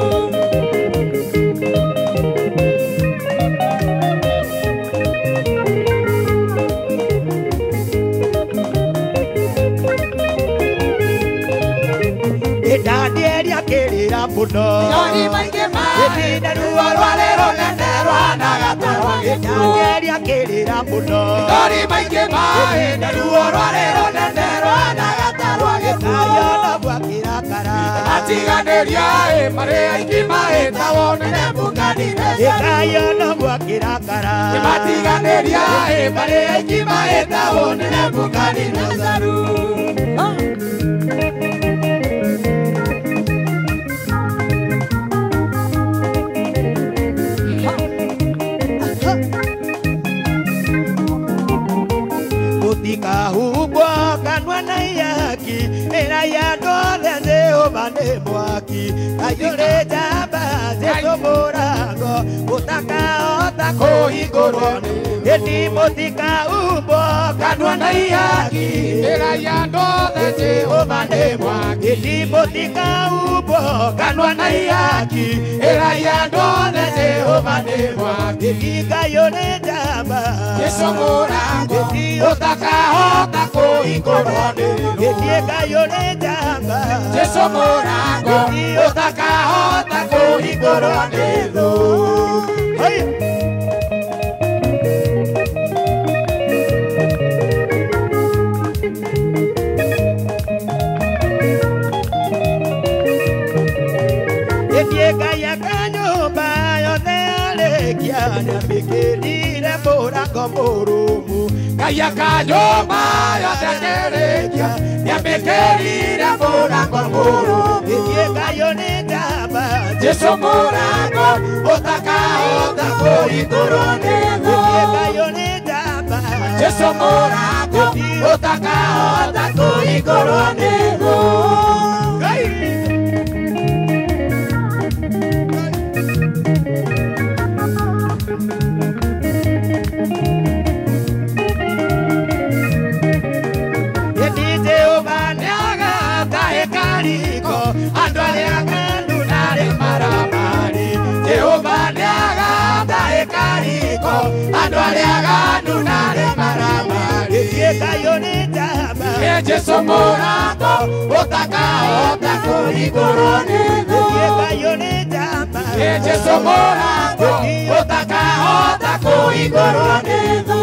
Danieli akĩrĩra mũno Nyoni maingĩ Ĩtinda ruo rwarĩ rũnene rwanaga ta rwa gĩkuũ Danieli akĩrĩra mũno Nyoni maingĩ na ruo rwarĩ rũnene rwanaga ta rwa gĩkuũ Gĩkayo no gwakĩrakara Matiganĩria marĩ aingĩ mahetagwo nĩ Nebukadineza Gĩkayo no gwakĩrakara Matiganĩria marĩ aingĩ mahetagwo nĩ Nebukadinezaru. Mũtikahumbwo kanua na ihaki ĩra ya andũ othe Jehova nĩ mwaki Kaiyũrĩ njamba Jesũ mũrango ũtakahota kũhingũrwo Ĩni mũtikahumbwo kanua na ihaki Ĩra ya andũ othe Jehova nĩ mwaki Ĩni mũtikahumbwo kanua na ihaki Ĩra ya andũ othe Jehova nĩ mwaki Ĩni Kaiyũrĩ njamba Jesũ mũrango ũtakahota kũhingũrwo nĩ Ĩni Kaiyũrĩ njamba Jesũ mũrango ũtakahota kũhingũrwo nĩ thũ. Ĩni Ngai akanyũmba yothe arĩkia nĩamĩkĩrire mũrango mũrũmu Ngai akanyũmba yothe akĩrĩkia nĩamĩkĩrire mũrango mũrũmu Ĩni Ngai nĩ njamba Jesũ mũrango ũtakahota kũhingũrwo nĩ thũ Ĩni Ngai nĩ njamba Jesũ mũrango ũtakahota kũhingũrwo nĩ thũ. Ĩni Jehova nĩagatahe kariko andũ arĩa aganu na arĩa maramari Jehova nĩagatahe kariko andũ arĩa aganu na arĩa maramari Ĩni Ngai nĩ njamba Jesũ mũrango ũtakahota kũhingũrwo nĩ thũ Ĩni Ngai nĩ njamba mũrango ũtakahota kũhingũrwo nĩ thũ.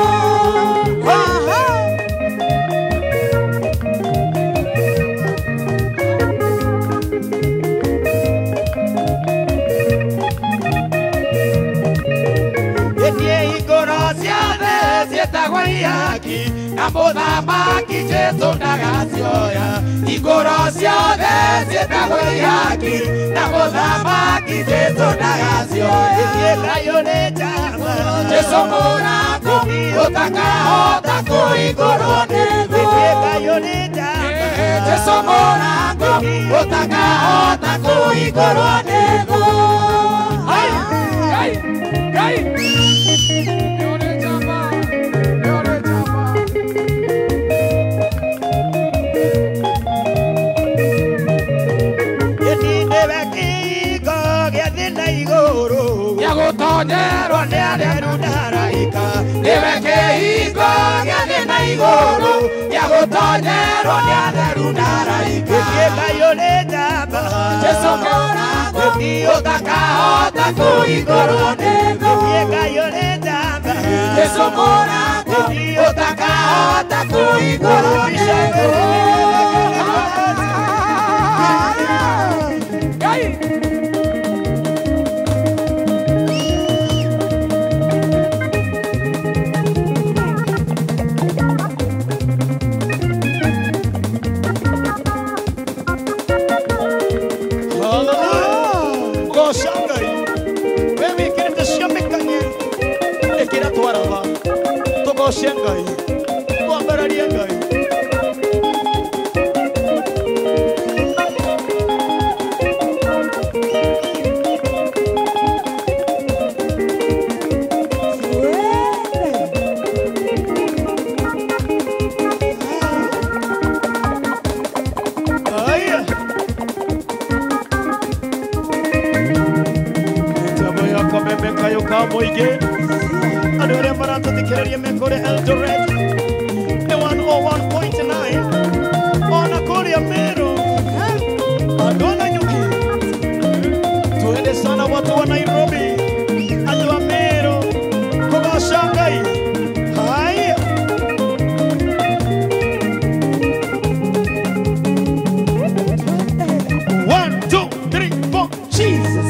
Ciĩtagwo ihaki na mũthamaki Jesũ ndagacioya. Igũrũ ciothe ciĩtagwo ihaki na mũthamaki Jesũ ndagacioya. Ĩthiĩ nĩ njamba Jesũ mũrango ũtakahota kũhingũrwo nĩ thũ. Ĩthiĩ nĩ njamba Jesũ mũrango ũtakahota kũhingũrwo nĩ thũ. Ai ai ai Gũtonyerwo nĩ atheru na araika. Nĩwe kĩhingo gĩa thĩ na igũrũ, gĩa gũtonyerwo nĩ atheru na araika. Ĩthiĩ nĩ njamba Jesũ mũrango ũtakahota kũhingũrwo nĩ thũ. Ĩthiĩ nĩ njamba Jesũ mũrango ũtakahota kũhingũrwo nĩ thũ. Tugoce Ngai, twambararie Ngai. Mĩtambo ya kameme kayũ ka mũingĩ andũ arĩa maratũthikĩrĩria me kũrĩa Eldoret nĩ 101.9 ona kũrĩa Meru andũ a Nanyuki twende sana watu wa Nairobi andũ a Meru kũgoca Ngai. Haya One, two, three, four, Jesus.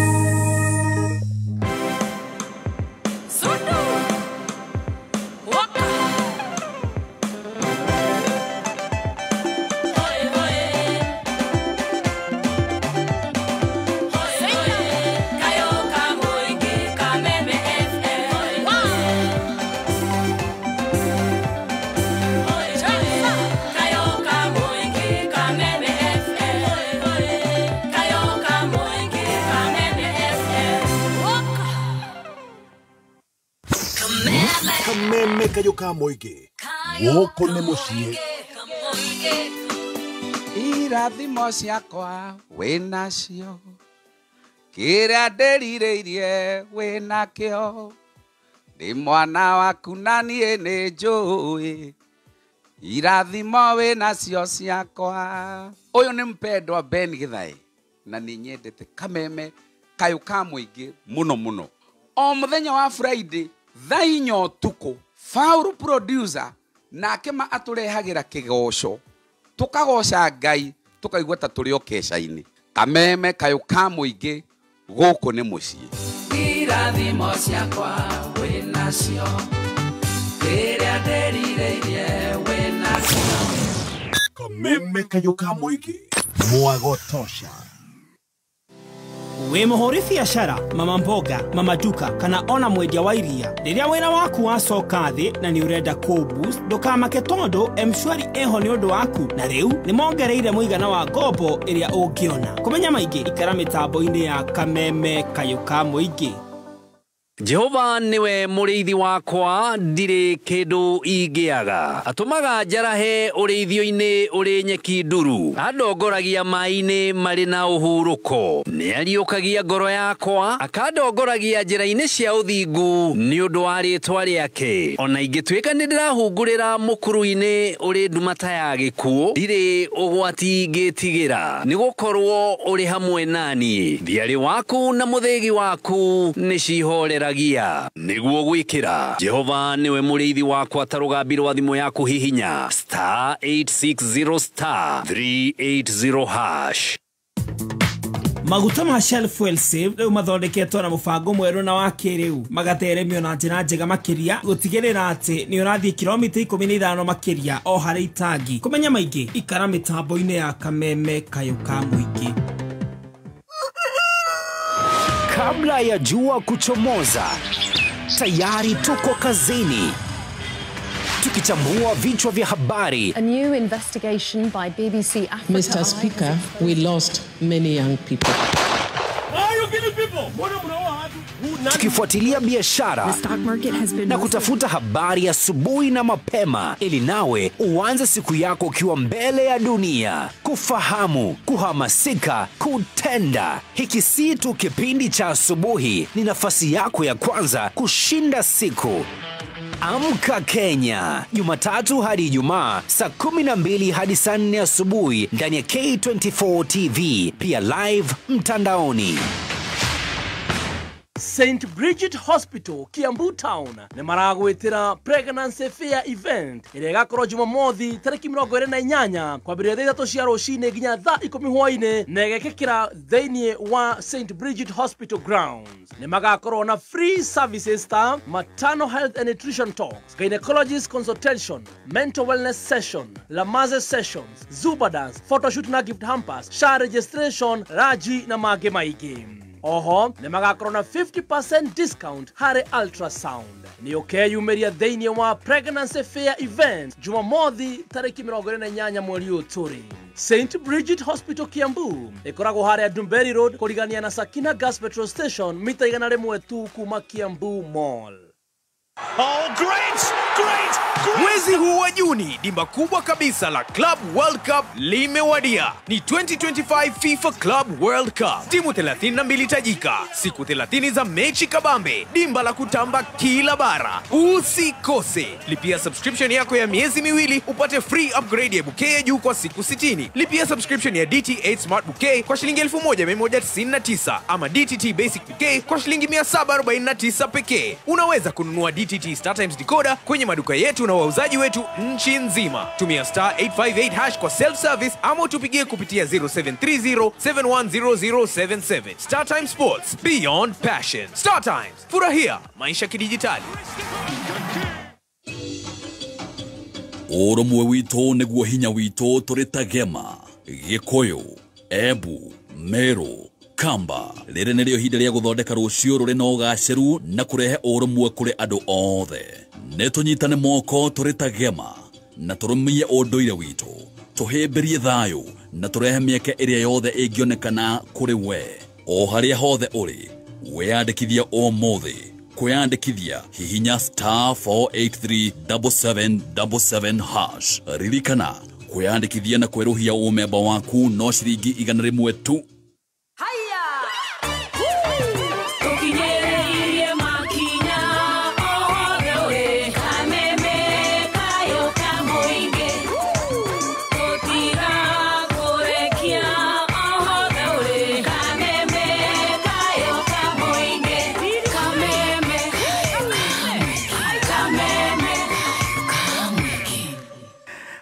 Kameme kayũ ka mũingĩ gũkũ nĩ mũciĩ. Irathimo ciakwa wĩnacio kĩrĩa ndĩrirĩirie wĩnakĩo ndĩ mwana waku na niĩ nĩ njũĩ irathimo wĩnacio ciakwa. Ũyũ nĩ mpendwa Ben Githae na nĩ nyendete kameme kayũ ka mũingĩ mũno mũno. O mũthenya wa Friday thaa inya ũtukũ Faulu producer nake ma atũrehagĩra kĩgoco tũkagoca Ngai tũkaigua ta tũrĩ o keca-inĩ. Kameme kayũ ka mũingĩ gũkũ nĩ mũciĩ. Irathimo ciakwa wĩnacio kĩrĩa ndĩrirĩirie wĩnacio. Kameme kayũ ka mũingĩ mwago tosha. Wĩ mũhũri biacara, mama mboga, mama duka kana ona mwendia wa iria. Rĩrĩa wĩra waku wacoka thĩ na nĩ ũrenda kũ-boost, ndũkamake tondũ M-Shwari ĩho nĩ ũndũ waku na rĩu nĩ mongereire mũigana wa ngombo ĩrĩa ũngĩona. Kũmenya maingĩ ikara mĩtambo-inĩ ya Kameme kayũ ka mũingĩ. Jehova niwe mũrĩithi wakwa, ndirĩ kĩndũ ingĩaga. Atũmaga njarahe ũrĩithio-inĩ ũrĩ nyeki nduru, andongoragia maĩ-inĩ marĩ na ũhurũko. Nĩariũkagia ngoro yakwa, akandongoragia njĩra-inĩ cia ũthingu nĩ ũndũ wa rĩĩtwa rĩake. Ona ingĩtuĩka nĩndĩrahungurĩra mũkuru-inĩ ũrĩ nduma ta ya gĩkuũ, ndirĩ ũgwati ingĩtigĩra, nĩgũkorwo ũrĩ hamwe naniĩ. Thiarĩ waku na mũthĩgi waku nĩcihoreragia. Nĩguo gwĩkĩra Jehova niwe mũrĩithi wakwa ta rũgambi rwa thimũ yaku hihinya star 860 star 380 hash. Maguta ma Shell Fuel Save rĩu mathondeketwo na mũbango mwerũ na wa kĩrĩu, magateremio na njĩra njega makĩria gũtigĩrĩra atĩ nĩ ũrathiĩ kilomita 15 makĩria o harĩ itangi. Kũmenya maingĩ ikara mĩtambo-inĩ ya Kameme Kayũ ka Mũingĩ. Kabla ya jua kuchomoza, tayari tuko kazini, tukichambua vichwa vya habari. A new investigation by BBC Africa. Mr. Speaker, we lost many young people. Tukifuatilia biashara na kutafuta habari asubuhi na mapema, ili nawe uanze siku yako ukiwa mbele ya dunia. Kufahamu, kuhamasika, kutenda. Hiki si tu kipindi cha asubuhi, ni nafasi yako ya kwanza kushinda siku. Amka Kenya, Jumatatu hadi Ijumaa saa 12 hadi saa 4 asubuhi ndani ya K24 TV, pia live mtandaoni. St. Bridget Hospital, Kiambu Town nĩ maragwĩtĩra Pregnancy Fair Event ĩrĩa ĩgakorwo Jumamothi tarĩki 28 kwambĩrĩria thaa 3 cia rũcinĩ nginya thaa 10 hwaĩ-inĩ na ĩgekĩkĩra thĩinĩ wa St. Bridget Hospital grounds. Nĩ magakorwo na free services ta maternal health and nutrition talks, gynecologist consultation, mental wellness session, Lamaze sessions, Zuba dance, photoshoot na gift hampers, SHA registration, raji na mangĩ maingĩ. Oho, nĩ magakorwo na 50% discount harĩ ultrasound. Nĩ ũkeyumĩria thĩinĩ wa Pregnancy Fair Event Jumamothi tarĩki 28 mweri ũyũ tũrĩ. St. Bridget Hospital Kiambu ĩkoragwo harĩa Dumberi Road kũrigania na Sakina Gas Petrol Station mita 100 tu kuma Kiambu Mall. Oh, great, great, great. Mwezi huu wa Juni, dimba kubwa kabisa la Club World Cup limewadia. Ni 2025 FIFA Club World Cup. Timu 32 tajika, siku 30 za mechi kabambe, dimba la kutamba kila bara. Usikose. Lipia subscription yako ya miezi miwili upate free upgrade ya bouquet ya juu kwa siku 60. Lipia subscription ya DT8 Smart Bouquet kwa shilingi 1199 ama DTT Basic Bouquet kwa shilingi 749 pekee. Unaweza kununua DTT StarTimes decoder kwenye maduka yetu na wauzaji wetu nchi nzima. Tumia star 858 hash kwa self-service ama utupigie kupitia 0730 710077. StarTimes Sports, Beyond Passion. StarTimes, furahia maisha kidijitali. Ũrũmwe witũ nĩguo hinya witũ tũrĩ ta Gema, Gĩkũyũ, Embu, Meru, Kamba. Rĩrĩ nĩrĩo ihinda rĩa gũthondeka rũciũ rũrĩ na ũgacĩru na kũrehe ũrũmwe kũrĩ andũ othe. Nĩ tũnyitane moko tũrĩ ta Gema na tũrũmie ũndũire witũ, tũhĩmbĩrie thayũ na tũrehe mĩeke ĩrĩa yothe ĩngĩonekana kũrĩ we. O harĩa hothe ũrĩ, wĩyandĩkithia ũmũthĩ. Kwĩyandĩkithia hihinya star 4837777 hash. Ririkana, kwĩyandĩkithia na kwerũhia ũmemba waku no ciringi 100 tu.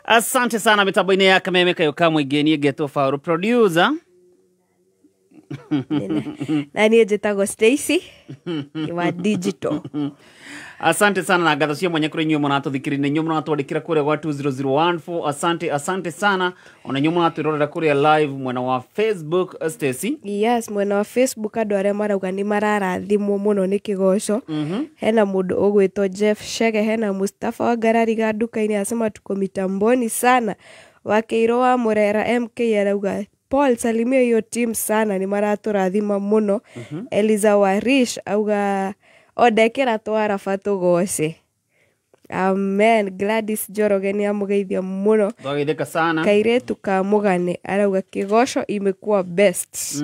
Asante sana mitambo-inĩ ya Kameme Kayũ ka Mũingĩ, niĩ ngetwo Faũrũ producer. Na niĩ njĩtagwo Stacy wa digital. Asante sana na ngatho cia mwanya kũrĩ inyuĩ mũratũthikĩrĩria, inyuĩ mũratwandĩkĩra kũrĩa gwa 20014. Asante, asante sana. Ona inyuĩ mũratwĩrorera kũrĩa live mwena wa Facebook, Stacy. Yes, mwena wa Facebook andũ arĩa marauga nĩ mararathimwo mũno nĩ kĩgoco. Hena mũndũ ũgwĩtwo Jeff Shege, hena Mustafa wa Ngarariga nduka-inĩ asema tuko mitamboni sana. Wakeiro wa Murera MK arauga Paul salimia hiyo team sana, ni maratũrathima mũno. Eliza Warish auga O ndekĩra twaraba tũgoce. Amen. Gladys Njoroge nĩ amũgeithia mũno. Twageithĩka sana. Kairĩtu ka mũgane arauga kĩgoco imekuwa best.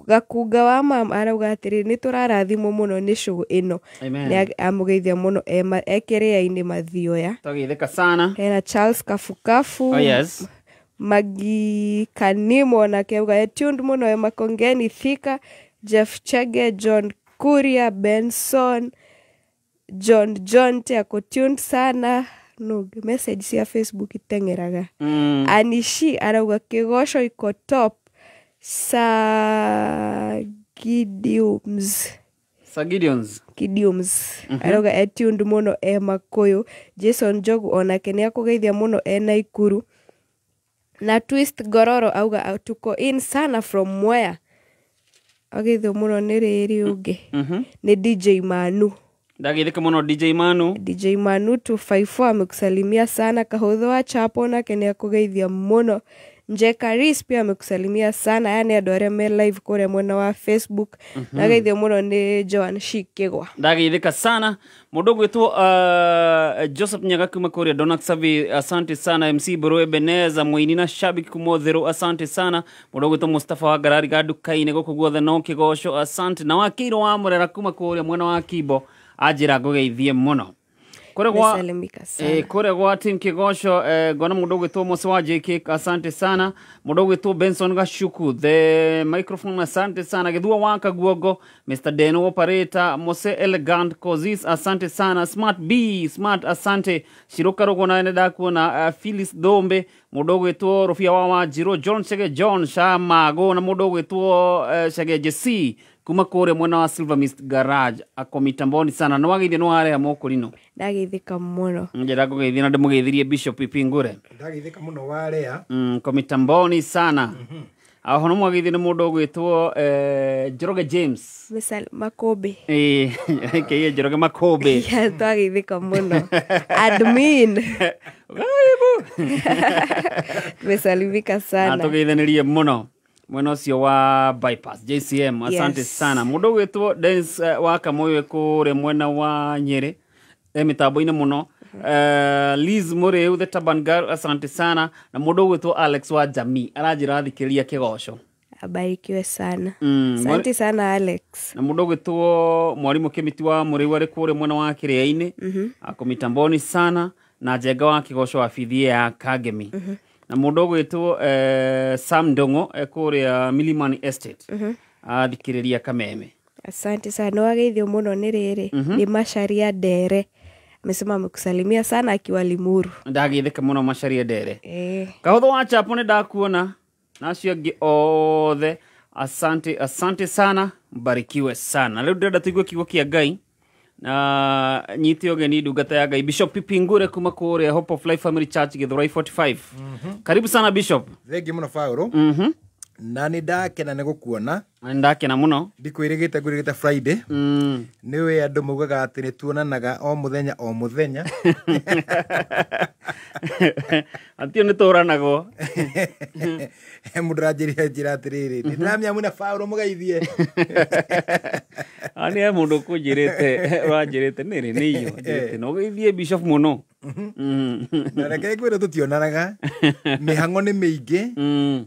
Gakunga wa mam arauga atĩrĩ nĩ tũrarathimwo mũno nĩ show ĩno. Amen. Nĩ amũgeithia mũno ekĩrĩa-inĩ mathioya. Twageithĩka sana. Hena Charles Kafukafu. Oh, yes. Magi Kanimo nake auga tuned mũno e Makongeni Thika. Jeff Chege, John Kuria, Benson, John John te ako tuned sana. No message cia Facebook iteng'eraga. Anishi arauga kĩgoco iko top. Sagidiums. Sagidions. Gideons. Arauga etuned mũno e Makuyu. Jason Njogu onake nĩ akũgeithia mũno e Naikuru. Na Twist Gororo auga tuko in sana from Mwea. Ageithio mũno nĩ rĩrĩ ũngĩ. Nĩ DJ Manu. Ndageithĩka mũno DJ Manu. DJ Manu 254 amekusalimia sana. Kahũthũ wa Chapo nake nĩ akũgeithia mũno. Njeka Reese pia amekusalimia sana. Yani andũ arĩa me live kũrĩa mwena wa Facebook. Ndageithio mũno nĩ Joan Shikigwa. Ndageithĩka sana. Mũndũ ũgwĩtwo Joseph Nyaga kuma kũrĩa Donak Savi, asante sana. MC Buru Ebeneza mũini na shabiki kuma Ũtherũ, asante sana. Mũndũ ũgwĩtwo Mustafa wa Ngarari ga nduka-inĩ gũkũ guothe no kĩgoco, asante. Na Wakiro wa Mũrera kuma kũrĩa mwena wa Kimbo anjĩra ngũgeithie mũno. Kũrĩa gwa team kĩgoco ngona mũndũ ũgwĩtwo Mose wa JK, asante sana. Mũndũ ũgwĩtwo Benson Gashuku the microphone, asante sana. Gĩthua wa Kaguongo, Mr Deno operator, Mose Elegant Kozis, asante sana. Smart B Smart, asante. Shiroka Rogo na nĩ ndakuona. Phyllis Dombe, mũndũ ũgwĩtwo Rũbia wa Wanjirũ, John Chege John Shamago na mũndũ ũgwĩtwo Chege JC kuma kũrĩa mwena wa Silver Mist Garage ako mitamboni sana. No wageithio no wareha mokũrino. Ndageithĩka mũno. Njĩra ngũgeithia na ndĩmũgeithirie Bishop Ipingure. Ndageithĩka mũno warea. Ko mitamboni sana. Aho no mwageithio nĩ mũndũ ũgwĩtwo Njoroge James. Misal Makobe. Aka Njoroge Makobe. Yeah, twageithĩka mũno. Admin. Tumesalimika sana. Na tũgeithanĩrie mũno. Mwena ũcio wa bypass JCM, asante sana. Mũndũ ũgwĩtwo Dennis wa Kamũyũ kũrĩa mwena wa Nyĩrĩ mĩtambo-inĩ mũno. Liz Mũrĩu the Taban Girl, asante sana. Na mũndũ ũgwĩtwo Alex wa Jamii aranjĩra athikĩrĩria kĩgoco. Abarikiwe sana. Asante sana Alex. Na mũndũ ũgwĩtwo mwarimũ Kĩmiti wa Mũrĩu arĩ kũrĩa mwena wa Kĩrĩa-inĩ ako mitamboni sana. Na Njenga wa kĩgoco wa bithie ya Kagemi. Na mũndũ ũgwĩtwo Sam Ndong'o kũrĩa Milimani Estate athikĩrĩria Kameme. Asante sana. Wageithio mũno nĩ rĩrĩ nĩ Macharia Ndere. Amesema amekusalimia sana akiwa Limuru. Ndageithĩka mũno Macharia Ndere. Kahũthũ wa Chapo nĩ ndakuona na acio angĩ othe, asante, asante sana, mbarikiwe sana. Rĩu ndĩrenda tũigue kiugo kĩa Ngai na nyite ũgeni ndungata ya Ngai Bishop Pipingure kuma kũrĩa Hope of Life Family Church Githurai 45. Karibu sana Bishop. Thengi mũno Paũlũ. Na nĩ ndakena nĩ gũkuona. Nĩ ndakena mũno. Ndikwĩrĩgĩte ngwĩrĩgĩte Friday. Nĩwe andũ maugaga atĩ nĩ tuonanaga o mũthenya o mũthenya. Atio nĩ tũranagwo. Mũndũ aranjĩrire njĩra atĩrĩrĩ, nĩ ndĩramenya mwĩna Paũlũ mũgeithie. Nĩ he mũndũ ũkũnjĩrĩte, ũranjĩrĩte nĩrĩ nĩ iyo, njĩrĩte no ũgeithie Bishop mũno. Na reke ngwĩre tũtionanaga, mĩhang'o nĩ mĩingĩ,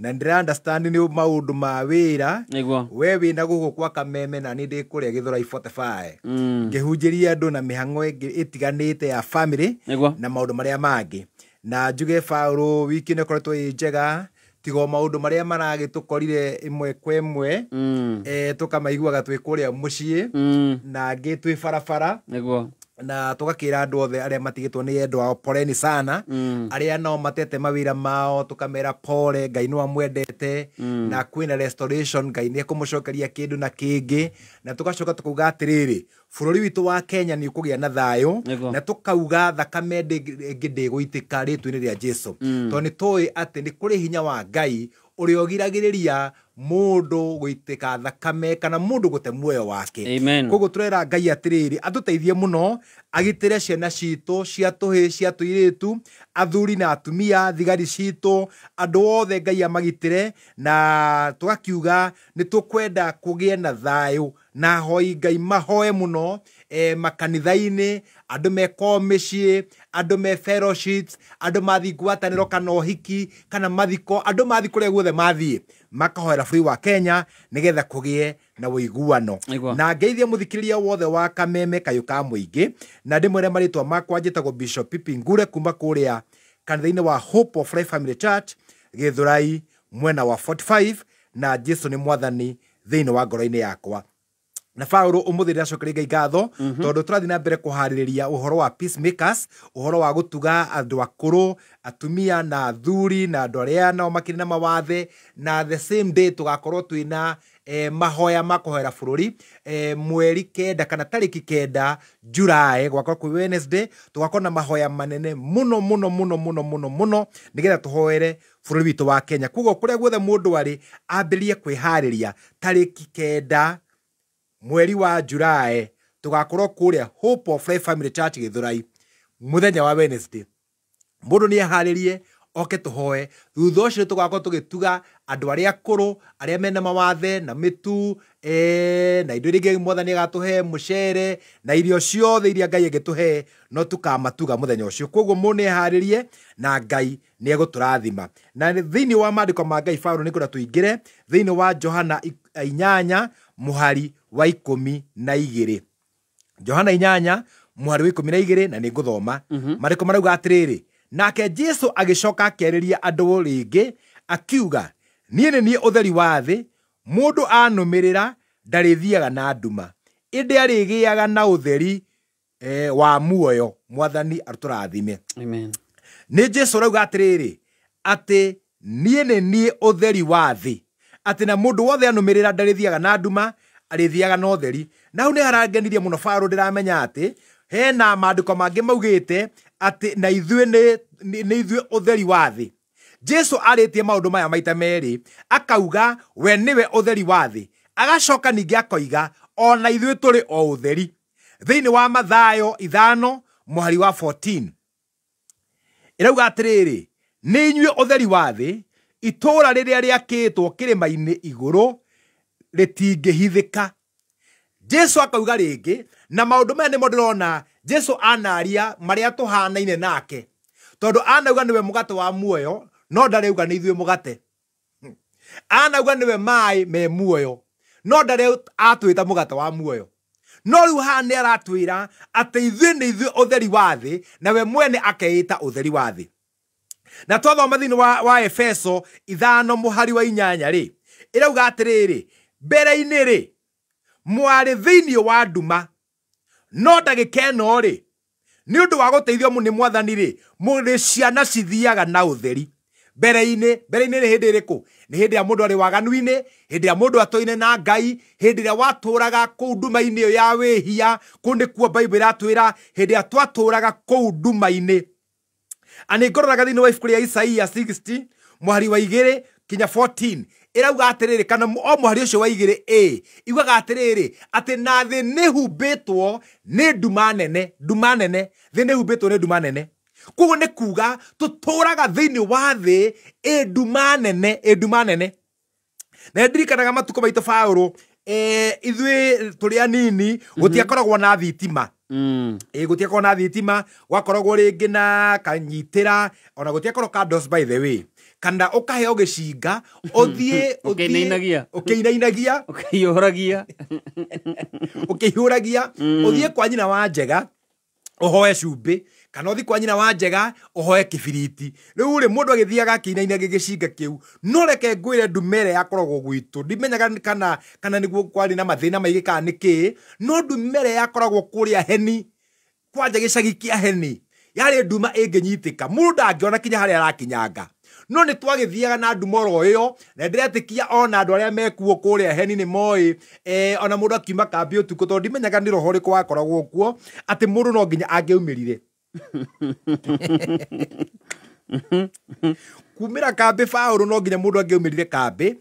na ndĩra understand nĩ maũndũ ma wĩra. We wĩna gũkũ kwa Kameme na niĩ ndĩ kũrĩa Githurai 45. Ngĩhunjĩria andũ na mĩhang'o ĩngĩ ĩtiganĩte ya family na maũndũ marĩa mangĩ. Na njuge Paũlũ wiki ĩno ĩkoretwo ĩ njega, tiga o maũndũ marĩa maragĩtũkorire ĩmwe kwa ĩmwe, tũkamaiguaga twĩ kũrĩa mũciĩ, na angĩ twĩ barabara. Na tũgakĩra andũ othe arĩa matigĩtwo nĩ endwa ao poleni sana, arĩa nao matete mawĩra mao tũkamera pole, Ngai no amwendete, na kwĩna restoration, Ngai nĩ ekũmũcokeria kĩndũ na kĩngĩ. Na tũgacoka tũkauga atĩrĩrĩ, bũrũri witũ wa Kenya nĩ ũkũgĩa na thayũ, na tũkauga thakame ĩngĩ ndĩgũitĩka rĩtwa-inĩ rĩa Jesũ. Tondũ nĩ tũĩ atĩ nĩ kũrĩ hinya wa Ngai ũrĩa ũgiragĩrĩria Mũndũ gũitĩka thakame kana mũndũ gũte muoyo wake. Amen. Koguo tũrera Ngai atĩrĩrĩ atũteithie mũno agitĩre ciana citũ cia tũhĩ cia tũirĩtu athuri na atumia thigari citũ andũ othe Ngai amagitĩre na tũgakiuga nĩ tũkwenda kũgĩe na thayũ na hoi Ngai mahoe mũno makanitha-inĩ andũ meko mĩciĩ andũ me fellowships andũ mathiĩ ngwatanĩro kana ũhiki kana mathiko andũ mathiĩ kũrĩa guothe mathiĩ makahoera bũrũri wa Kenya nĩgetha kũgĩe na ũiguano. Na ngeithie mũthikĩrĩria wothe wa Kameme Kayũ ka Mũingĩ na ndĩmwĩre marĩtwa makwa njĩtagwo Bishop Pipi Ngure kuma kũrĩa kanitha-inĩ wa Hope of Life Family Church Gĩthũrai mwena wa 45 na Jesu nĩ mwathani thĩinĩ wa ngoro-inĩ yakwa. Na Paũlũ ũmũthĩ ndĩracokeria Ngai ngatho tondũ tũrathiĩ na mbere kũharĩrĩria ũhoro wa peacemakers ũhoro wa gũtuga andũ akũrũ atumia na athuri na andũ arĩa nao makĩrĩ na mawathe na the same day tũgakorwo twĩna mahoya ma kũhoera bũrũri mweri 9 kana tarĩki 9 July gwakorwo kwĩ Wednesday tũgakorwo na mahoya manene mũno mũno mũno mũno mũno mũno nĩgetha tũhoere bũrũri witũ wa Kenya. Koguo kũrĩa guothe mũndũ arĩ ambĩrĩrie kwĩharĩria tarĩki 9 mweri wa July tugakorwo kũrĩa Hope of Life Family Church Gĩthũrai mũthenya wa Wednesday. Mũndũ nĩ eharĩrie oke tũhoe thutha ũcio tũgakorwo tũgĩtuga andũ arĩa akũrũ arĩa mena mawathe na mĩtu na indo iria ingĩ mwathani agatũhe mũcere na irio ciothe iria Ngai angĩtũhe no tũkamatuga mũthenya ũcio. Koguo mũndũ nĩ eharĩrie na Ngai nĩ egũtũrathima. Na thĩinĩ wa maandĩko ma Ngai Paũlũ nĩngwenda tũingĩre thĩinĩ wa Johana 8 mũhari wa 12. Johana 8 mũhari wa 12 na nĩngũthoma. Maandĩko marauga atĩrĩrĩ nake Jesu agĩcoka akĩarĩria andũ rĩngĩ akiuga niĩ nĩ niĩ ũtheri wa thĩ mũndũ anũmĩrĩra ndarĩthiaga na nduma ĩndĩ arĩgĩaga na ũtheri wa muoyo. Mwathani atũrathime. Amen. Nĩ Jesu arauga atĩrĩrĩ atĩ niĩ nĩ niĩ ũtheri wa thĩ atĩ na mũndũ wothe anũmĩrĩra ndarĩthiaga na nduma arĩthiaga na ũtheri. Na hau nĩ harangenirie mũno Paũlũ ndĩramenya atĩ hena maandĩko mangĩ maugĩte atĩ na ithuĩ nĩ ithuĩ ũtheri wa thĩ. Jesu arĩtie maũndũ maya maita merĩ akauga we nĩwe ũtheri wa thĩ agacoka ningĩ akoiga ona ithuĩ tũrĩ o ũtheri. Thĩinĩ wa Mathayo 5 mũhari wa 14 ĩrauga atĩrĩrĩ nĩ inyuĩ ũtheri wa thĩ itũũra rĩrĩa rĩakĩtwo kĩrĩma-inĩ igũrũ rĩtingĩhithĩka. Jesu akauga rĩngĩ na maũndũ maya nĩmo ndĩrona Jesu anaria marĩa tũhanaine nake tondũ anauga nĩwe mũgate wa muoyo no ndarauga nĩ ithuĩ mũgate. Anauga nĩwe maĩ me muoyo no ndarĩ atwĩta mũgate wa muoyo. No rĩu haha nĩ aratwĩra atĩ ithuĩ nĩ ithuĩ ũtheri wa thĩ na we mwene akeĩta ũtheri wa thĩ. Na twathoma thĩinĩ wa Efeso 5 mũhari wa 8 rĩ ĩrauga atĩrĩrĩ mbere-inĩ rĩ mwarĩ thĩinĩ wa nduma no ndagĩka ĩno rĩ nĩ ũndũ wa gũteithio nĩ mwathani rĩ mũrĩ ciana cithiaga na ũtheri. Mbere-inĩ nĩ hĩndĩ ĩrĩkũ? Nĩ hĩndĩ ya mũndũ arĩ waganu-inĩ, hĩndĩ ya mũndũ atũine na Ngai, hĩndĩ ĩrĩa watũraga kũu nduma-inĩ ĩyo ya wĩhia. Kũu nĩkuo Bible ĩratwĩra hĩndĩ ĩrĩa twatũraga kũu nduma-inĩ. Nĩ ngororaga thĩinĩ wa ibuku rĩa Isaia 60 mũhari wa 2 kinya 14 ĩrauga atĩrĩrĩ kana o mũhari ũcio wa 2a iugaga atĩrĩrĩ atĩ na thĩ nĩhumbĩtwo nĩ nduma nene nduma nene thĩ nĩhumbĩtwo nĩ nduma nene. Koguo nĩ kuga tũtũraga thĩinĩ wa thĩ ĩ nduma nene ĩ nduma nene. Na ndirikanaga matukũ maitũ Paũlũ ithuĩ tũrĩ anini gũtiakoragwo na thitima. Gũtiakoragwo na thitima gwakoragwo rĩngĩ na kanyitĩra ona gũtiakoragwo candles by the way kana ũkaheo gĩcinga ũthiĩ ũkĩinainagia ũkĩinainagia ũkĩihũragia ũkĩihũragia ũthiĩ kwa nyina wa Njega ũhoe cumbĩ kana ũthiĩ kwa nyina wa Njega ũhoe kĩbiriti. Rĩu rĩ mũndũ agĩthiaga akĩinainagia gĩcinga kĩu. No reke ngwĩre ndume ĩrĩa yakoragwo gwitũ ndimenyaga kana nĩguo kwarĩ na mathĩna maingĩ kana nĩkĩ no ndume ĩrĩa yakoragwo kũrĩa Heni kwanja gĩcagi kĩa Heni yarĩ nduma ĩngĩnyitĩka mũndũ ndangĩona kinya harĩa arakinyanga. No nĩ twagĩthiaga na nduma oro ĩyo na ndĩretĩkia ona andũ arĩa mekuo kũrĩa Heni nĩ moĩ ona mũndũ akiuma kambĩ ũtukũ tondũ ndimenyaga nĩ roho ũrĩkũ wakoragwo kuo atĩ mũndũ no nginya angĩaumĩrire. Kumĩra kambĩ Paũlũ no nginya mũndũ angĩaumĩrire kambĩ,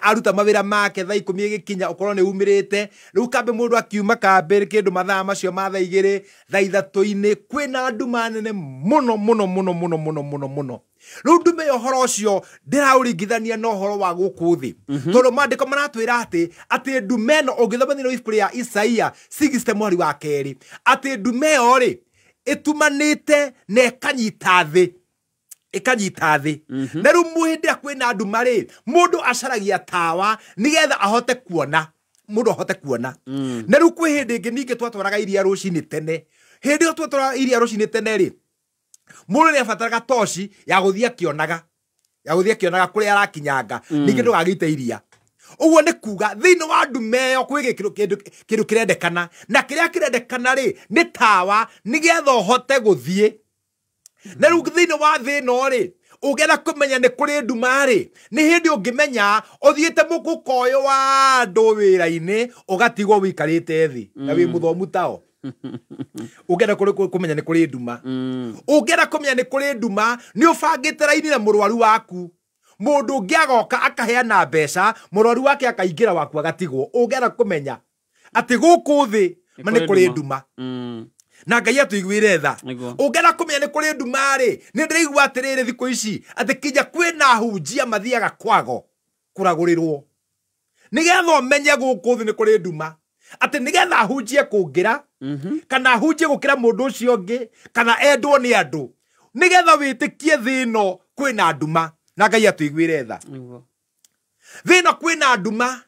aruta mawĩra make thaa 10 ĩgĩkinya ũkorwo nĩ umĩrĩte. Rĩu kambĩ mũndũ akiuma kambĩ kĩndũ mathaa macio ma thaa 2 thaa 3 kwĩna nduma nene mũno mũno mũno mũno mũno mũno mũno. Rĩu ndume ĩyo ũhoro ũcio ndĩraũringithania na ũhoro wa gũkũ thĩ, tondũ maandĩko maratwĩra atĩ ndume ĩno ũngĩthoma thĩinĩ wa ibuku rĩa Isaia 60 mweri wa 2 atĩ ndume ĩyo rĩ ĩtumanĩte na ĩkanyita thĩ, ĩkanyita thĩ. Na rĩu hĩndĩ ĩrĩa kwĩna nduma rĩ, mũndũ acaragia tawa nĩgetha ahote kuona, mũndũ ahote kuona. Na rĩu kwĩ hĩndĩ ĩngĩ ningĩ twatwaraga iria rũcinĩ tene. Hĩndĩ ĩyo twatwaraga iria rũcinĩ tene rĩ, mũndũ nĩ abataraga toci ya gũthiĩ akĩonaga, ya gũthiĩ akĩonaga kũrĩa arakinyanga, ningĩ ndũgagĩite iria. Ũguo nĩ kuga thĩinĩ wa ndume ĩyo kwĩ kĩndũ kĩrendekana, na kĩrĩa kĩrendekana rĩ nĩ tawa nĩgetha ũhote gũthiĩ. Na rĩu thĩinĩ wa thĩ ĩno rĩ, ũngĩenda kũmenya nĩ kũrĩ nduma rĩ, nĩ hĩndĩ ũngĩmenya ũthiĩte mũkũka ũyũ wa andũ wĩra-inĩ ũgatigwo wĩikarĩte thĩ na wĩ mũthomu tao. Ũngĩenda kũmenya nĩ kũrĩ nduma, ũngĩenda kũmenya nĩ kũrĩ nduma nĩ ũbangĩte raini na mũrwaru waku. Mũndũ ũngĩ agoka akaheana mbeca, mũrwaru wake akaingĩra waku agatigwo. Ũngĩenda kũmenya atĩ gũkũ thĩ ma nĩ kũrĩ nduma, na Ngai atũiguĩre tha. Ũngĩenda kũmenya nĩ kũrĩ nduma rĩ, nĩ ndĩraigua atĩrĩrĩ thikũ ici atĩ kinya kwĩna hunjia mathiaga kwago kũragũrĩrwo nĩgetha ũmenye gũkũ thĩ nĩ kũrĩ nduma, atĩ nĩgetha ahunjie kũngĩra kana ahunjie gũkĩra mũndũ ũcio ũngĩ kana endwo nĩ andũ, nĩgetha wĩtĩkie thĩ ĩno kwĩna nduma. Na Ngai atũiguĩre tha. Thĩ ĩno kwĩna nduma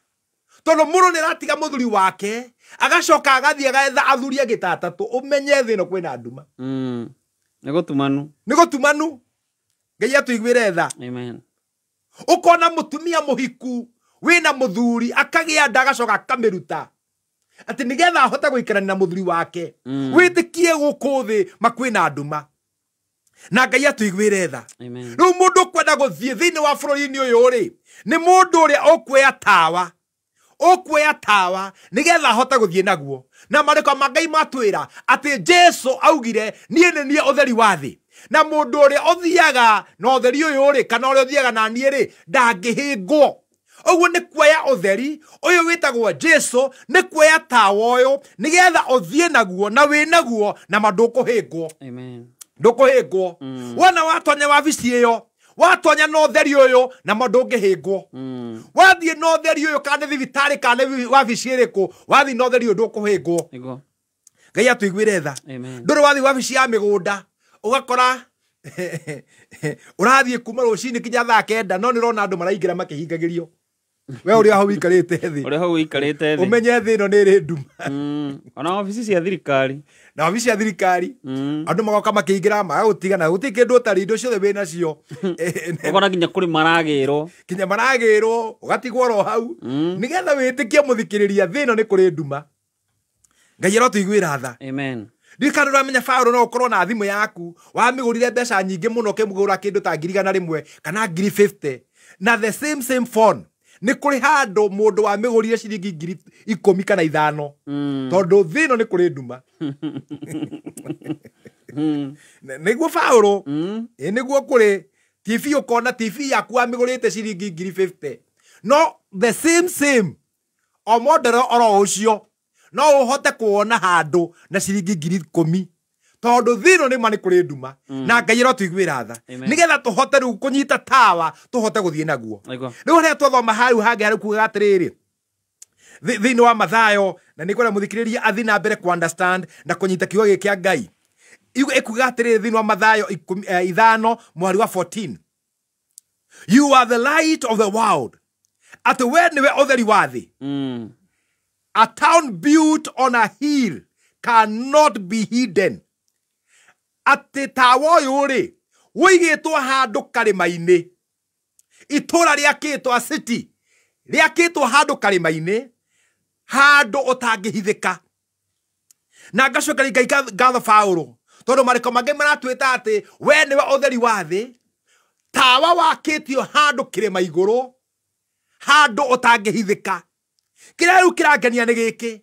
tondũ mũndũ nĩ aratiga mũthuri wake agacoka agathiĩ agetha athuri angĩ ta atatũ. Ũmenye thĩ ĩno kwĩna nduma. Nĩ gũtumanu, nĩ gũtumanu. Ngai atũiguĩre tha. Amen. Ũkona mũtumia mũhiku wĩna mũthuri akagĩa nda agacoka akamĩruta atĩ nĩgetha ahote gũikarania na mũthuri wake. Wĩtĩkie gũkũ thĩ ma kwĩna nduma, na Ngai atũiguĩre tha. Rĩu mũndũ ũkwenda gũthiĩ thĩinĩ wa bũrũri-inĩ ũyũ rĩ, nĩ mũndũ ũrĩa ũkuoya tawa, ũkuoya tawa nĩgetha ahote gũthiĩ naguo. Na marĩko ma Ngai matwĩra atĩ Jesu augire niĩ nĩ niĩ ũtheri wa thĩ, na mũndũ ũrĩa ũthiaga na ũtheri ũyũ rĩ, kana ũrĩa ũthiaga na niĩ rĩ, ndangĩhĩngwo. Ũguo nĩ kuoya ũtheri ũyũ wĩtagwo Jesu, nĩ kuoya tawa ũyũ nĩgetha ũthiĩ naguo na wĩ naguo na ma ndũkũhĩngwo. Amen. Ndũkũhĩngwo. Wona watonya wabici ĩyo, watonya na ũtheri ũyũ na ma ndũngĩhĩngwo. Wathiĩ na ũtheri ũyũ kana nĩ thibitarĩ kana nĩ wabici ĩrĩkũ, wathiĩ na ũtheri ũyũ ndũkũhĩngwo. Ngai atũiguĩre tha. Ndũrĩ wathiĩ wabici ya mĩgũnda ũgakora ũrathiĩ kuma rũcinĩ nginya thaa 9 no nĩ ũrona andũ maraingĩra makĩhingagĩrio. We ũrĩa hau ũikarĩte thĩ, ũrĩa hau ũikarĩte thĩ, ũmenye thĩ ĩno nĩ ĩrĩ nduma. Ona wabici cia thirikari, na wabici cia thirikari andũ magoka makĩingĩra magagũtiga na gũtirĩ kĩndũ ũtarĩ, indo ciothe wĩ nacio. Ũkona nginya kũrĩ maragĩrwo, kinya maragĩrwo ũgatigwo oro hau, nĩgetha wĩtĩkie mũthikĩrĩria thĩ ĩno nĩ kũrĩ nduma. Ngai arotũiguĩra tha. Amen. Ndiũĩ kana ũramenya Paũlũ no ũkorwo na thimũ yaku wamĩgũrire mbeca nyingĩ mũno ũkĩmũgũra kĩndũ ta 100,000 kana 50,000, na the same phone nĩ kũrĩ handũ mũndũ wamĩgũrire ciringi 10,000 kana 5, tondũ thĩ ĩno nĩ kũrĩ nduma. Nĩguo Paũlũ, nĩguo kũrĩ TV, ũkona TV yaku wamĩgũrĩte ciringi 50,000, no the same o model oro ũcio no ũhote kuona handũ na ciringi 10,000, tondũ thĩ ĩno nĩ ma nĩ kũrĩ nduma. Na Ngai arotũiguĩra tha nĩgetha tũhote rĩu kũnyita tawa tũhote gũthiĩ naguo. Rĩu harĩa twathoma hau hangĩ harĩ kugaga atĩrĩrĩ thĩinĩ wa Mathayo, na nĩ kwenda mũthikĩrĩria athiĩ na mbere ku understand na kũnyita kiugo gĩkĩ kĩa Ngai. Ĩkuga atĩrĩrĩ thĩinĩ wa Mathayo 5 mũhari wa 14, you are the light of the world, atĩ we nĩwe ũtheri wa thĩ. A town built on a hill cannot be hidden. Atĩ tawa ũyũ rĩ ũigĩtwo handũ karĩma-inĩ, itũra rĩakĩtwo, a city rĩakĩtwo handũ karĩma-inĩ, handũ ũtangĩhithĩka. Na ngacokeria Ngai ngatho Paũlũ, tondũ marĩko mangĩ maratwĩta atĩ we nĩwe ũtheri wa thĩ, tawa wakĩtio handũ kĩrĩma igũrũ, handũ ũtangĩhithĩka. Kĩrĩa rĩu kĩrangenia nĩ gĩkĩ,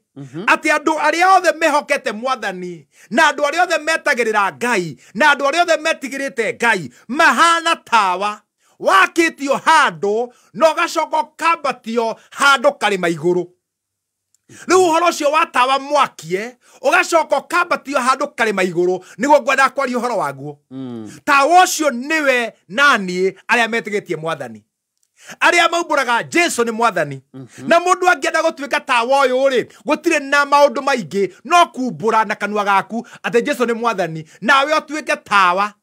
atĩ andũ arĩa othe mehokete mwathani na andũ arĩa othe metagĩrĩra Ngai na andũ arĩa othe metigĩrĩte Ngai mahana tawa wakĩtio handũ na ũgacoka ũkambatio handũ karĩma igũrũ. Rĩu ũhoro ũcio wa tawa mwakie ũgacoka ũkambatio handũ karĩma igũrũ nĩguo ngwenda kwaria ũhoro waguo. Tawa ũcio nĩwe naniĩ arĩa metĩkĩtie mwathani, arĩa maumbũraga Jesu nĩ mwathani. Na mũndũ angĩenda gũtuĩka tawa ũyũ rĩ, gũtirĩ na maũndũ maingĩ no kumbũra na kanua gaku atĩ Jesu nĩ mwathani, nawe ũtuĩke tawa.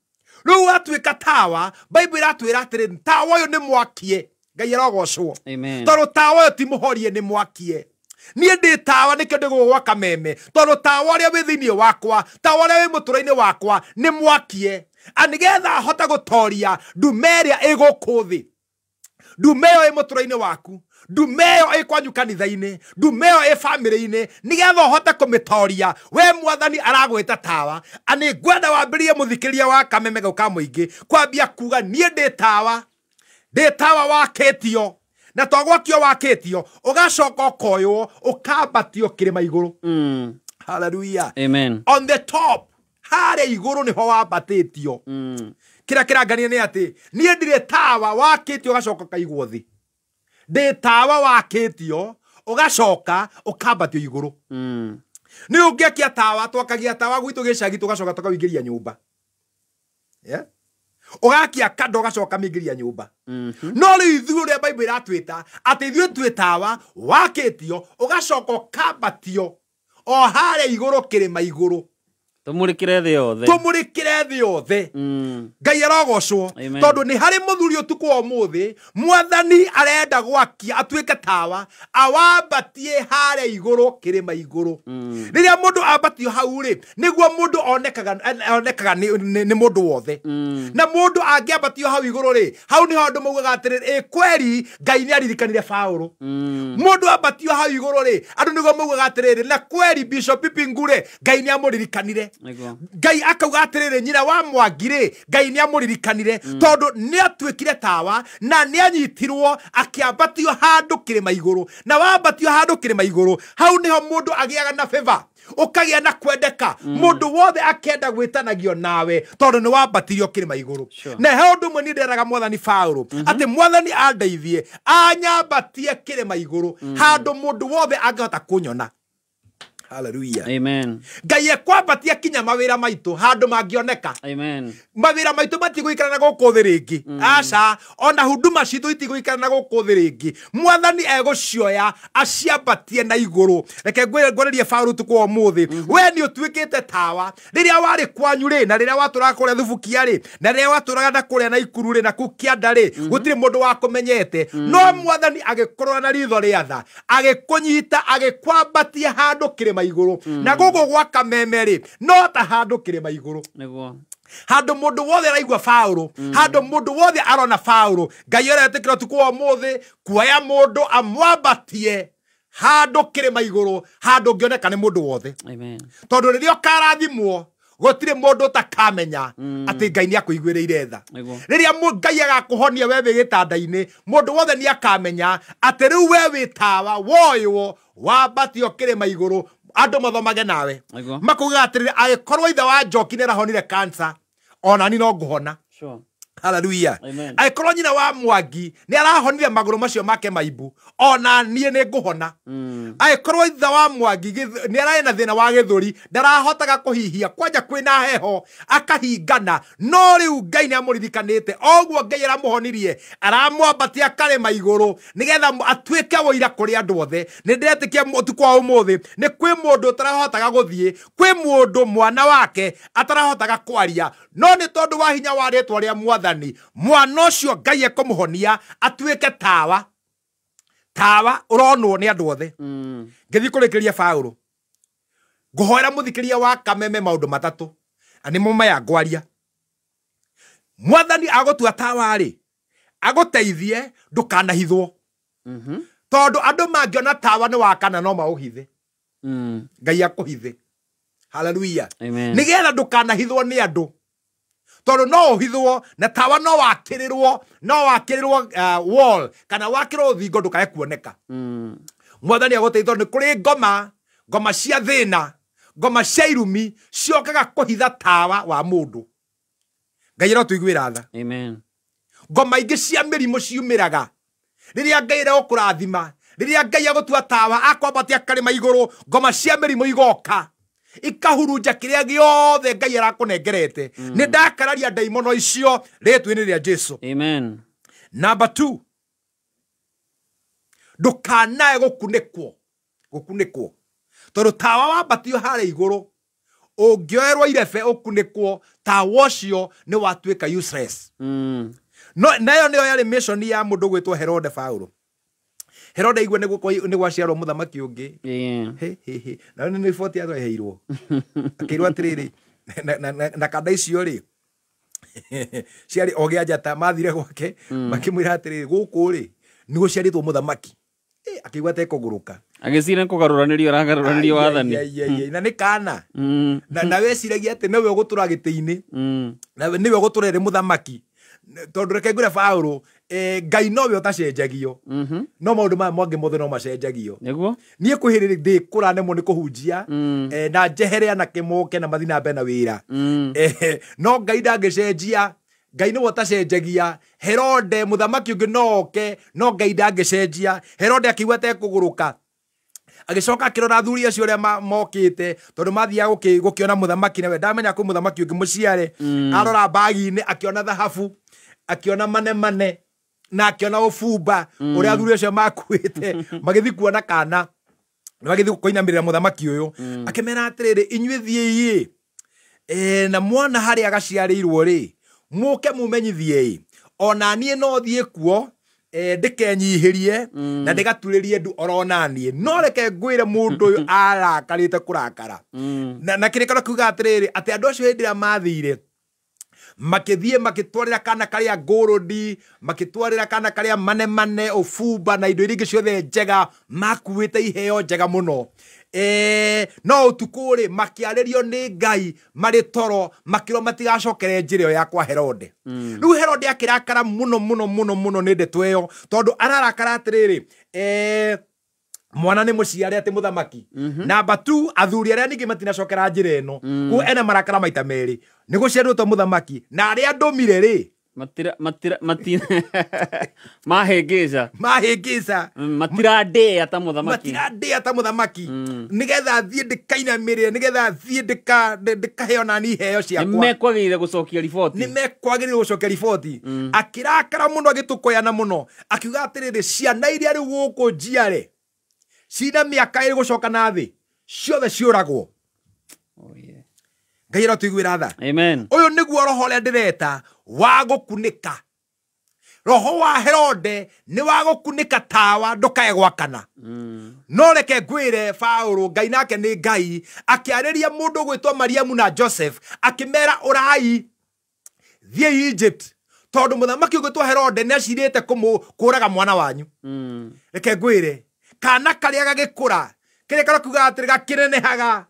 Rĩu watuĩka tawa, Bible ĩratwĩra atĩrĩ, tawa ũyũ nĩ mwakie. Ngai arogocwo. Tondũ tawa ũyũ ti mũhorie, nĩ mwakie. Niĩ ndĩ tawa nĩkĩo ndĩgũgwa kameme, tondũ tawa ũrĩa wĩ thĩinĩ wakwa, tawa ũrĩa wĩ mũtũũro-inĩ wakwa nĩ mwakie, nĩgetha hote gũtoria ndume ĩrĩa ĩ gũkũ thĩ. Ndume ĩyo ĩ mũtũũro-inĩ waku, ndume ĩyo ĩ kwanyu kanitha-inĩ, ndume ĩyo ĩ bamĩrĩ-inĩ, nĩgetha ũhote kũmĩtoria. We mwathani aragwĩta tawa. Nĩ ngwenda wambĩrĩrie mũthikĩria wa kameme gau ka mũingĩ kwambia kuga niĩ ndĩ tawa, ndĩ tawa wakĩtio, na to gwakio wakĩtio ũgacoka ũkoywo ũkambatio kĩrĩma igũrũ. Hallelujah. Amen. On the top, harĩa igũrũ nĩho wambatĩtio. Kĩrĩa kĩrangania nĩ atĩ niĩ ndirĩ tawa wakĩtio ũgacoka ũkaigwo thĩ, ndĩ tawa wakĩtio ũgacoka ũkambatio igũrũ. Nĩ ũngĩakia tawa, twakagia tawa gwitũ gĩcagi tũgacoka tũkawĩingĩria nyũmba. Ũgakia kando ũgacoka mĩingĩria nyũmba. No rĩu ithuĩ ũrĩa Bible ĩratwĩta atĩ ithuĩ twĩ tawa wakĩtio ũgacoka ũkambatio o harĩa igũrũ kĩrĩma igũrũ, tũmũrĩkĩre thĩ yothe, tũmũrĩkĩre thĩ yothe. Ngai arogocwo, tondũ nĩ harĩ mũthuri ũtukũ wa ũmũthĩ mwathani arenda gwakia atuĩke tawa awambatie harĩa igũrũ kĩrĩma igũrũ. Rĩrĩa mũndũ ambatio hau rĩ, nĩguo mũndũ onekaga nĩ mũndũ wothe. Na mũndũ angĩambatio hau igũrũ rĩ, hau nĩho andũ maugaga atĩrĩrĩ, ĩ kweri Ngai nĩ aririkanire Paũlũ. Mũndũ ambatio hau igũrũ rĩ, andũ nĩguo maugaga atĩrĩrĩ, na kweri Bishop Pipi Ngure Ngai nĩ amũririkanire. Ngai akauga atĩrĩrĩ, nyina wa Mwangi rĩ, Ngai nĩ amũririkanire, tondũ nĩ atuĩkire tawa na nĩ anyitirwo akĩambatio handũ kĩrĩma igũrũ. Na wambatio handũ kĩrĩma igũrũ, hau nĩho mũndũ agĩaga na favor, ũkagĩa na kwendeka. Mũndũ wothe akenda gwĩtanagio nawe tondũ nĩ wambatirio kĩrĩma igũrũ. Na he ũndũ ũmwe niĩ nderaga mwathani Paũlũ, atĩ mwathani andeithie anyambatie kĩrĩma igũrũ, handũ mũndũ wothe angĩhota kũnyona. Hallelujah. Amen. Ngai ekwambatia kinya mawĩra maitũ handũ mangĩoneka. Amen. Mawĩra maitũ matigũikara na gũkũ thĩ rĩngĩ. Aca, ona huduma citũ itigũikara na gũkũ thĩ rĩngĩ. Mwathani egũcioya aciambatie na igũrũ. Reke ngwarĩrie Paũlũ ũtukũ wa ũmũthĩ. We nĩ ũtuĩkĩte tawa. Rĩrĩa warĩ kwanyu rĩ, na rĩrĩa watũraga kũrĩa Thubukia rĩ, na rĩrĩa watũraga na kũrĩa Naikuru rĩ, na kũu kĩanda rĩ, gũtirĩ mũndũ wakũmenyete. No mwathani agĩkũrora na ritho rĩa tha, agĩkũnyita, agĩkwambatia handũ kĩrĩma igũrũ. Na gũkũ gwa kameme rĩ, no ta handũ kĩrĩma igũrũ. Nĩguo. Handũ mũndũ wothe araigua Paũlũ, handũ mũndũ wothe arona Paũlũ. Ngai aretĩkĩra ũtukũ wa ũmũthĩ kuoya mũndũ amwambatie handũ kĩrĩma igũrũ, handũ ũngĩoneka nĩ mũndũ wothe. Amen. Tondũ rĩrĩa ũkarathimwo, gũtirĩ mũndũ ũtakamenya atĩ Ngai nĩ akũiguĩrĩire tha. Rĩrĩa Ngai agakũhonia we wĩ gĩtanda-inĩ, mũndũ wothe nĩ akamenya atĩ rĩu we wĩ tawa woywo wambatio kĩrĩma igũrũ, andũ mathomage nawe. Makugaga atĩrĩrĩ, angĩkorwo ithe wa Njoki nĩ arahonire cancer, ona niĩ no ngũhona. Hallelujah. Angĩkorwo nyina wa Mwangi nĩ arahonire magũrũ macio make maimbu, ona niĩ nĩ ngũhona. Angĩkorwo ithe wa Mwangi nĩ ararĩ na thĩna wa gĩthũri, ndarahotaga kũhihia, kwanja kwĩna heho, akahingana, no rĩu Ngai nĩ amũririkanĩte. Oguo Ngai aramũhonirie, aramwambatia karĩma igũrũ nĩgetha atuĩke wũira kũrĩ andũ othe. Nĩ ndĩretĩkia ũtukũ wa ũmũthĩ nĩ kwĩ mũndũ ũtarahotaga gũthiĩ, kwĩ mũndũ mwana wake atarahotaga kwaria, no nĩ tondũ wa hinya wa rĩtwa rĩa mwathani, mwana ũcio Ngai ekũmũhonia atuĩke tawa, tawa ũronwo nĩ andũ othe. Ngĩthiĩ kũrĩkĩria Paũlũ, ngũhoera mũthikĩria wa kameme maũndũ matatũ, na nĩmo maya ngwaria. Mwathani agũtua tawa rĩ, agũteithie ndũkanahithwo. Tondũ andũ mangĩona tawa nĩ wakana no maũhithe. Ngai akũhithe. Hallelujah. Nĩgetha ndũkanahithwo nĩ andũ, tondũ no ũhithwo na tawa no wakĩrĩrwo, no wakĩrĩrwo wall kana wakĩrĩrwo rũthingo ndũkae kuoneka. Mwathani agũteithia nĩ kũrĩ ngoma, ngoma cia thĩna, ngoma cia irumi ciokaga kũhitha tawa wa mũndũ. Ngai arotũiguĩra tha. Amen. Ngoma ingĩ cia mĩrimũ ciumĩraga rĩrĩa Ngai arekũrathima, rĩrĩa Ngai agũtua tawa akwambatia karĩma igũrũ, ngoma cia mĩrimũ igoka ikahurunja kĩrĩa gĩothe Ngai arakũnengerete. Nĩ ndakararia ndaimono icio rĩtwa-inĩ rĩa Jesu. Amen. Number 2, ndũkanae gũkunĩkwo, gũkunĩkwo tondũ tawa wambatio harĩa igũrũ ũngĩoerwo irebe ũkunĩkwo, tawa ũcio nĩ watuĩka useless. No nayo nĩyo yarĩ mission ya mũndũ gwĩtwo Herode Paulo. Herode igwe nĩ gwaciarwo mũthamaki ũngĩ. He na nĩ riboti yaheirwo akĩrwo atĩrĩrĩ, na kanda icio rĩ ciarĩ ogĩa njata mathire gwake makĩmwĩra atĩrĩrĩ, gũkũ rĩ nĩ gũciarĩtwo mũthamaki. Akĩigua atekũgũrũka, agĩcira kũgarũranĩrio aragarũranĩrio wathani. Na nĩ kana na weciragia atĩ nĩwe ũgũtũra gĩtĩ-inĩ, na nĩwe ũgũtũra ĩrĩ mũthamaki. Tondũ reke ngwĩre Paulo, Ngai nowe ũtacenjagio, no maũndũ maya mangĩ mothe no macenjagio. Nĩguo niĩ kwĩ hĩndĩ ndĩkũra nemwo nĩ kũhunjia, na njehere anake moke na mathiĩ na mbere na wĩra. No Ngai ndangĩcenjia, Ngai nĩwe ũtacenjagia. Herode mũthamaki ũngĩ no oke, no Ngai ndangĩcenjia. Herode akĩigua atekũgũrũka, agĩcoka akĩrora athuri acio arĩa mokĩte, tondũ mathiaga gũkĩona mũthamaki, nawe ndamenya kwĩ mũthamaki ũngĩ mũciare. Arora mbagi-inĩ akĩona thahabu, akĩona manemane, na akĩona ũbumba ũrĩa athuri acio makuĩte. Magĩthiĩ kuona kana, magĩthiĩ kũinamĩrĩra mũthamaki ũyũ, akĩmera atĩrĩrĩ, inyuĩ thiĩi na mwana harĩa agaciarĩirwo rĩ, mũke mumenyithie, ona niĩ no thiĩ kuo, ndĩkenyihĩrie na ndĩgaturĩrie ndu orona niĩ. No reke ngwĩre mũndũ ũyũ arakarĩte kũrakara. Na kĩrĩkano kiuga atĩrĩrĩ, atĩ andũ acio hĩndĩ ĩrĩa mathire makĩthiĩ makĩtwarĩra kana karĩa ngũrũndi, makĩtwarĩra kana karĩa manemane, ũbumba na indo iria ingĩ ciothe njega, makuĩte iheo njega mũno. No ũtukũ rĩ makĩarĩrio nĩ Ngai marĩ toro, makĩrwo matigacokere njĩra ĩyo ya kwa Herode. Rĩu Herode akĩrakara mũno mũno mũno mũno nĩ ndeto ĩyo, tondũ ararakara atĩrĩrĩ, mwana nĩ mũciare atĩ mũthamaki. Number 2, athuri arĩa ningĩ matinacokera njĩra ĩno. Koguo ena marakara maita merĩ, nĩ gũciarĩtwo mũthamaki na arĩa ndũmire rĩ matira mahĩngĩca, mahĩngĩca, matirandĩa ta mũthamaki, matirandĩa ta mũthamaki, nĩgetha thiĩ ndĩkainamĩrĩre, nĩgetha thiĩ ndĩkaheo nani iheo ciakwa. Nĩmekwagĩrĩire gũcokia riboti, nĩmekwagĩrĩire gũcokia riboti. Akĩrakara mũno, agĩtũkoyana mũno, akiuga atĩrĩrĩ, ciana iria rĩu gũkũ njiare cina mĩaka ĩrĩ gũcoka na thĩ ciothe ciũragwo. Ngai arotũiguĩra tha. Amen. Ũyũ nĩguo roho ũrĩa ndĩreta wa gũkunĩka. Roho wa Herode nĩ wa gũkunĩka tawa ndũkae gwakana. No reke ngwĩre Paulo, Ngai nake nĩ Ngai, akĩarĩria mũndũ gwĩtwo Mariamu na Joseph, akĩmera ũrai thiĩ Egypt, tondũ mũthamaki ũgwĩtwo Herode nĩ acirĩte kũraga mwana wanyu. Reke ngwĩre, kana karĩa gagĩkũra, kĩrĩa karokiuga atĩrĩ, gakĩnenehaga,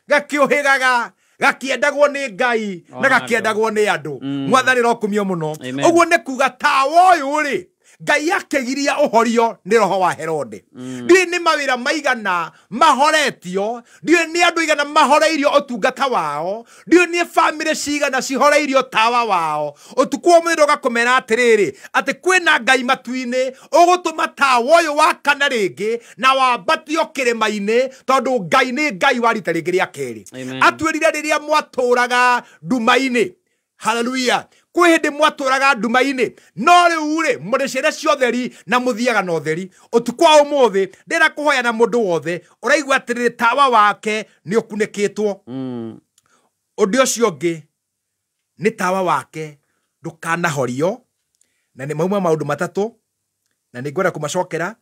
gakĩũhĩgaga, gakĩendagwo nĩ Ngai na gakĩendagwo nĩ andũ. Mwathani rokumio mũno. Ũguo nĩ kuga tawa ũyũ rĩ, Ngai akĩgiria ũhorio nĩ roho wa Herode. Ndiũĩ nĩ mawĩra maigana mahoretio, ndiũĩ nĩ andũ igana mahoreirio ũtungata wao, ndiũĩ nĩ bamĩrĩ cigana cihoreirio tawa wao. Ũtukũ wa ũmũthĩ ndũgakũmera atĩrĩrĩ, atĩ kwĩna Ngai matu-inĩ ũgũtũma tawa ũyũ wakana rĩngĩ na wambatio kĩrĩma-inĩ, tondũ Ngai nĩ Ngai wa rita rĩngĩ rĩa kerĩ. Atwĩrire rĩrĩa mwatũraga nduma-inĩ, haleluya, kwĩ hĩndĩ mwatũraga nduma-inĩ, no rĩu rĩ mũrĩ ciana cia ũtheri na mũthiaga na ũtheri. Ũtukũ wa ũmũthĩ ndĩra kũhoya na mũndũ wothe ũraigua atĩrĩrĩ, tawa wake nĩ ũkunĩkĩtwo. Ũndũ ũcio ũngĩ nĩ tawa wake ndũkanahorio, na nĩ mauma maũndũ matatũ na nĩ ngwenda kũmacokera.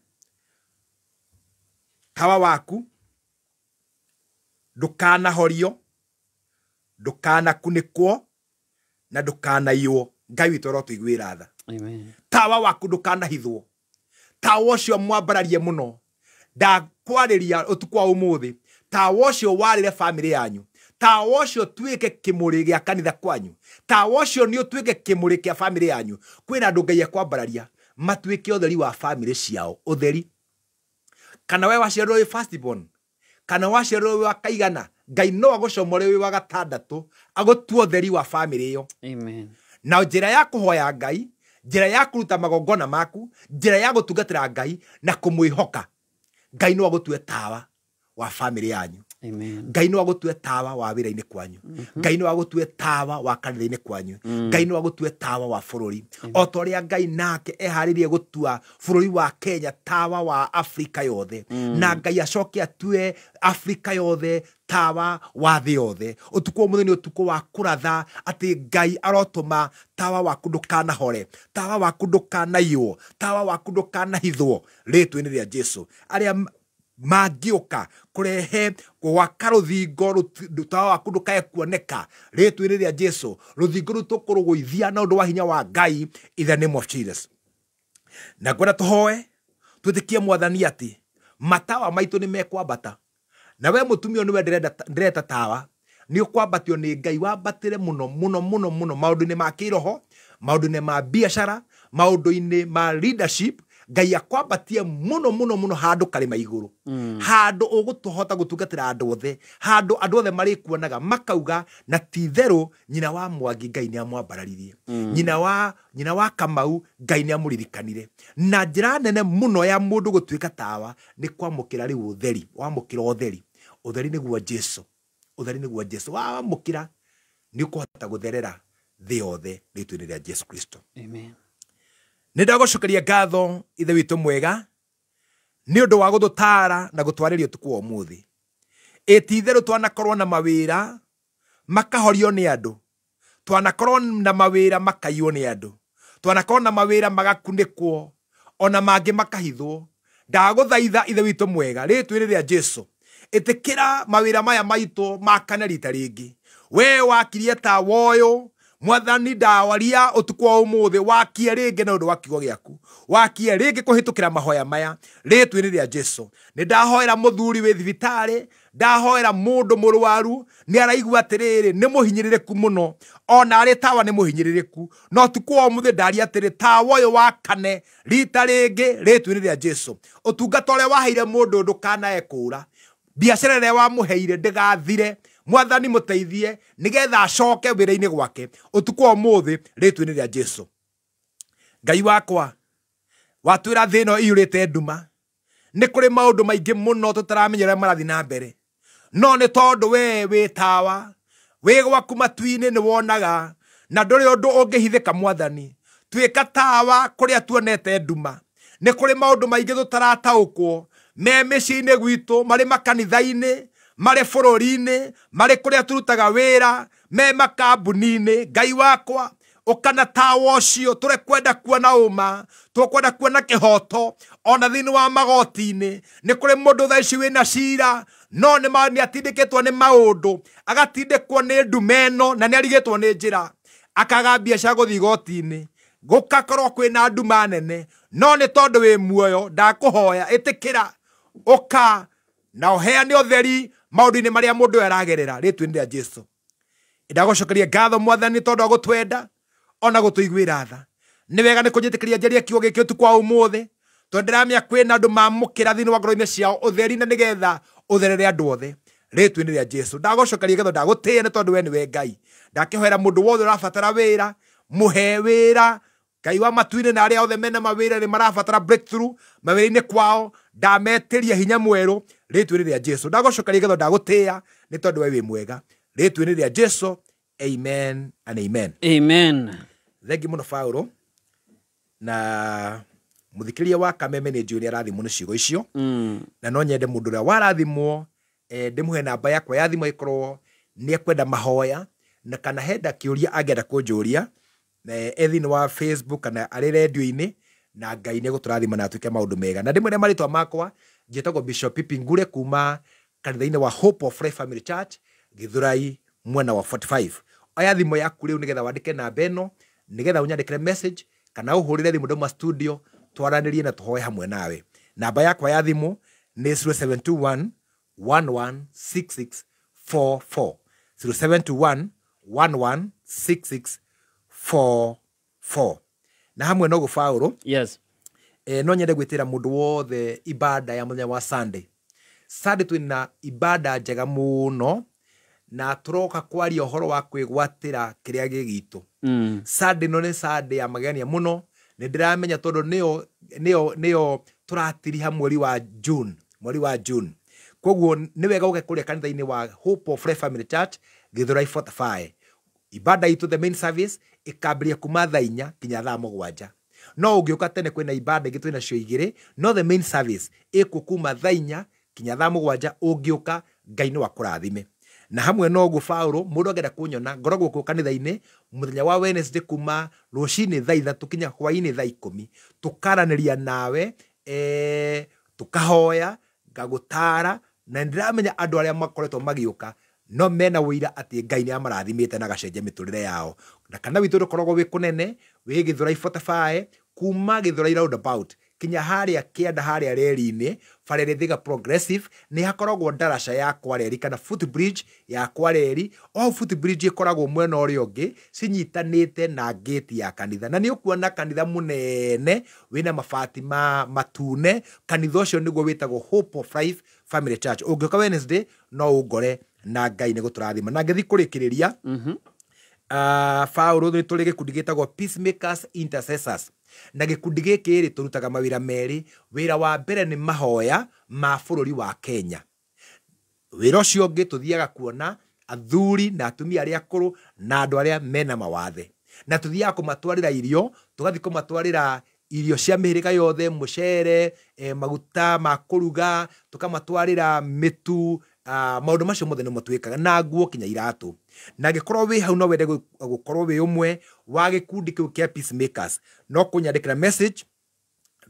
Tawa waku ndũkanahorio, ndũkanakunĩkwo na ndũkanaiywo. Ngai witũ arotũiguĩra tha. Tawa waku ndũkanahithwo, tawa ũcio mwambararie mũno. Ndakwarĩria ũtukũ wa ũmũthĩ, tawa ũcio warĩre bamĩrĩ yanyu, tawa ũcio ũtuĩke kĩmũrĩ gĩa kanitha kwanyu, tawa ũcio nĩ ũtuĩke kĩmũrĩ kĩa bamĩrĩ yanyu. Kwĩna andũ Ngai ekwambararia matuĩke ũtheri wa bamĩrĩ ciao, ũtheri. Kana we waciarirwo wĩ first born, kana waciarirwo wĩ wa kaigana, Ngai no agũcomore wĩ wa gatandatũ, agũtue ũtheri wa famĩlĩ ĩyo. Amen. Na njĩra ya kũhoya Ngai, njĩra ya kũruta magongona maku, njĩra ya gũtungatĩra Ngai na kũmwĩhoka, Ngai no agũtue tawa wa famĩlĩ yanyu. Amen. Ngai no agũtue tawa wa wĩra-inĩ kwanyu. Ngai no agũtue tawa wa kanitha-inĩ kwanyu. Ngai no agũtue tawa wa bũrũri. O ta ũrĩa Ngai nake eharĩirie gũtua bũrũri wa Kenya tawa wa Afrika yothe. Na Ngai acoke atue Afrika yothe tawa wa thĩ yothe. Ũtukũ wa ũmũthĩ nĩ ũtukũ wa kũratha atĩ Ngai arotũma tawa waku ndũkanahore, tawa waku ndũkanaiywo, tawa waku ndũkanahithwo rĩĩtwa-inĩ rĩa Jesu. Arĩa mangĩũka kũrehe gwaka rũthingo tawa waku ndũkae kuoneka rĩĩtwa-inĩ rĩa Jesu, rũthingo rũu tũkũrũgũithia na ũndũ wa hinya wa Ngai in the name of Jesus. Na ngwenda tũhoe twĩtĩkie Mwathani atĩ matawa maitũ nĩ mekwambata. Na we mũtumia ũyũ nĩwe ndĩreta tawa, nĩ ũkwambatio nĩ Ngai, wambatĩre mũno mũno mũno mũno maũndũ-inĩ ma kĩroho, maũndũ-inĩ ma biacara, maũndũ-inĩ ma leadership. Ngai akwambatie mũno mũno mũno handũ karĩma igũrũ, handũ ũgũtũhota gũtungatĩra andũ othe, handũ andũ othe marĩkuonaga makauga na ti itherũ nyina wa Mwangi Ngai nĩ amwambararirie, nyina wa Kamau Ngai nĩ amũririkanire. Na njĩra nene mũno ya mũndũ gũtuĩka tawa nĩ kwamũkĩra rĩu ũtheri, wamũkĩra ũtheri, ũtheri nĩguo Jesu, ũtheri nĩguo Jesu, wamũkĩra nĩ ũkũhota gũtherera thĩ yothe rĩĩtwa-inĩ rĩa Jesu Kristo. Amen. Nĩ ndagũcokeria ngatho Ithe witũ mwega nĩ ũndũ wa gũtũtaara na gũtwarĩria ũtukũ wa ũmũthĩ. Ĩ ti itherũ twanakorwo na mawĩra makahorio nĩ andũ, twanakorwo na mawĩra makaiywo nĩ andũ, twanakorwo na mawĩra magakunĩkwo ona mangĩ makahithwo. Ndagũthaitha Ithe witũ mwega rĩĩtwa-inĩ rĩa Jesu, ĩtĩkĩra mawĩra maya maitũ makane rita rĩngĩ. We wakirie tawa ũyũ Mwathani, ndawaria ũtukũ wa ũmũthĩ, wakie rĩngĩ na ũndũ wa kiugo gĩaku, wakie rĩngĩ kũhĩtũkĩra mahoya maya rĩĩtwa-inĩ rĩa Jesu. Nĩ ndahoera mũthuri wĩ thibitarĩ, ndahoera mũndũ mũrwaru nĩ araigua atĩrĩrĩ nĩ mũhinyĩrĩrĩku mũno, ona arĩ tawa nĩ mũhinyĩrĩrĩku, no ũtukũ wa ũmũthĩ ndaria atĩrĩ tawa ũyũ wakane rita rĩngĩ rĩĩtwa-inĩ rĩa Jesu. Ũtungata ũrĩa waheire mũndũ ndũkanae kũũra, biacara ĩrĩa wamũheire ndĩgathire, Mwathani mũteithie nĩgetha acoke wĩra-inĩ gwake ũtukũ wa ũmũthĩ rĩĩtwa-inĩ rĩa Jesu. Ngai wakwa, watwĩra thĩ ĩno ĩiyũrĩte nduma, nĩ kũrĩ maũndũ maingĩ mũno tũtaramenya ũrĩa marathiĩ na mbere, no nĩ tondũ we wĩ tawa, wĩ gwaku matu-inĩ nĩ wonaga, na ndũrĩ ũndũ ũngĩhithĩka Mwathani. Tuĩka tawa kũrĩa tuonete nduma. Nĩ kũrĩ maũndũ maingĩ tũtarataũkwo me mĩciĩ-inĩ gwitũ, marĩ makanitha-inĩ, marĩ bũrũri-inĩ, marĩ kũrĩa tũrutaga wĩra, me makambuni-inĩ. Ngai wakwa, ũkana tawa ũcio, tũrekwenda kuona ũma, tũkwenda kuona kĩhoto ona thĩinĩ wa magoti-inĩ. Nĩ kũrĩ mũndũ thaa ici wĩna cira, no nĩ atindĩkĩtwo nĩ maũndũ, agatindĩkwo nĩ nduma ĩno, na nĩ arigĩtwo nĩ njĩra, akaga mbia cia gũthiĩ igoti-inĩ, gũgakorwo kwĩna nduma nene, no nĩ tondũ wĩ muoyo, ndakũhoya ĩtĩkĩra ũka na ũheane ũtheri maũndũ-inĩ marĩa mũndũ ũyũ aragerera rĩĩtwa-inĩ rĩa Jesu. Ndagũcokeria ngatho Mwathani tondũ wa gũtwenda ona gũtũiguĩra tha. Nĩ wega nĩ kũnjĩtĩkĩria njarie kiugo gĩkĩ ũtukũ wa ũmũthĩ, tondũ ndĩramenya kwĩna andũ mamũkĩra thĩinĩ wa ngoro-inĩ ciao ũtheri, na nĩgetha ũtherere andũ othe rĩĩtwa-inĩ rĩa Jesu. Ndagũcokeria ngatho, ndagũtĩĩa nĩ tondũ we nĩwe Ngai. Ndakĩhoera mũndũ wothe ũrabatara wĩra, mũhe wĩra. Ngai wa matu-inĩ na arĩa othe mena mawĩra nĩ marabatara breakthrough mawĩra-inĩ kwao, ndametĩria hinya mwerũ rĩĩtwa-inĩ rĩa Jesu. Ndagũcokeria ngatho, ndagũtĩĩa nĩ tondũ we wĩ mwega rĩĩtwa-inĩ rĩa Jesu. Amen and amen. Amen. Thengi mũno Paulo, na mũthikĩrĩria wa Kameme nĩ njũĩ nĩ arathimwo nĩ ciugo icio, na no nyende mũndũ ũrĩa warathimwo ndĩmũhe namba yakwa ya thimũ ĩkorwo nĩ ekwenda mahoya, na kana henda kĩũria angĩenda kũnjũria e thĩinĩ wa Facebook kana arĩ redio-inĩ, na Ngai nĩ egũtũrathima na atuĩke maũndũ mega. Na ndĩmwĩre marĩtwa makwa, njĩtagwo Bishop Pipi Ngure kuma kanitha-inĩ wa Hope of Life Family Church, Githurai mwena wa 45. Oya thimũ yaku rĩu nĩgetha wandĩke namba ĩno, nĩgetha ũnyandĩkĩre message kana ũhũrĩre thimũ ndauma studio twaranĩrie na tũhoe hamwe nawe. Namba yakwa ya thimũ nĩ 0721 116644, 0721 116644. Na hamwe no Paulo, yes, No nyende gwĩtĩra mũndũ wothe ibada ya mũthenya wa Sunday. Sunday twĩna ibada njega mũno na tũroka kwaria ũhoro wa kwĩgwatĩra kĩrĩa gĩ gitũ. Sunday no nĩ Sunday ya magegania mũno, nĩ ndĩramenya tondũ nĩyo tũratiriha mweri wa June. Koguo nĩ wega ũke kũrĩa kanitha-inĩ wa Hope of Life Family Church Githurai 45. Ibada itũ the main service ĩkambĩrĩria kuma thaa 4 kinya thaa 7. No ũngĩũka tene kwĩna ibada ingĩ twĩna cio 2, no the main service ĩkuo kuma thaa 4 kinya thaa 7. Ũngĩũka Ngai no akũrathime. Na hamwe no ũguo Paũlũ, mũndũ angĩenda kũnyona ngoragwo kuo kanitha-inĩ mũthenya wa Wednesday kuma rũcinĩ thaa 3 kinya hwaĩ-inĩ thaa 10, tũkaranĩria nawe, tũkahoya, ngagũtara, na nĩndĩramenya andũ arĩa makoretwo magĩũka no mena wũira atĩ Ngai nĩ amarathimĩte na agacenjia mĩtũrĩre yao. Na kana witũ ndũkoragwo wĩ kũnene, wĩ Githurai 45 kuma Githurai roundabout kinya harĩa kĩanda harĩa reri-inĩ bara ĩrĩa Thika Progressive nĩ hakoragwo ndaraca ya Kwareri kana footbridge ya Kwareri. O footbridge ĩkoragwo mwena ũrĩa ũngĩ cinyitanĩte na gate ya kanitha, na nĩ ũkuona kanitha mũnene wĩna mabati ma matune. Kanitha ũcio nĩguo wĩtagwo Hope of Life Family Church. Ũngĩũka Wednesday no ũngore na Ngai nĩ gũtũrathima. Na ngĩthiĩ kũrĩkĩrĩria, Paũlũ, nĩ tũrĩ gĩkundi gĩtagwo Peacemakers Intercessors, na gĩkundi gĩkĩ rĩ tũrutaga mawĩra merĩ. Wĩra wa mbere nĩ mahoya ma bũrũri wa Kenya. Wĩra ũcio ũngĩ tũthiaga kuona athuri na atumia arĩa akũrũ na andũ arĩa mena mawathe, na tũthiaga kũmatwarĩra irio, tũgathiĩ kũmatwarĩra irio cia mĩhĩrĩga yothe, mũcere, maguta ma kũruga, tũkamatwarĩra mĩtu, maũndũ macio mothe nĩmo twĩkaga, na nguo kinya iratũ. Na angĩkorwo wĩ hau no wende gũkorwo wĩ ũmwe wa gĩkundi kĩu kĩa Peacemakers, no kũnyandĩkĩra message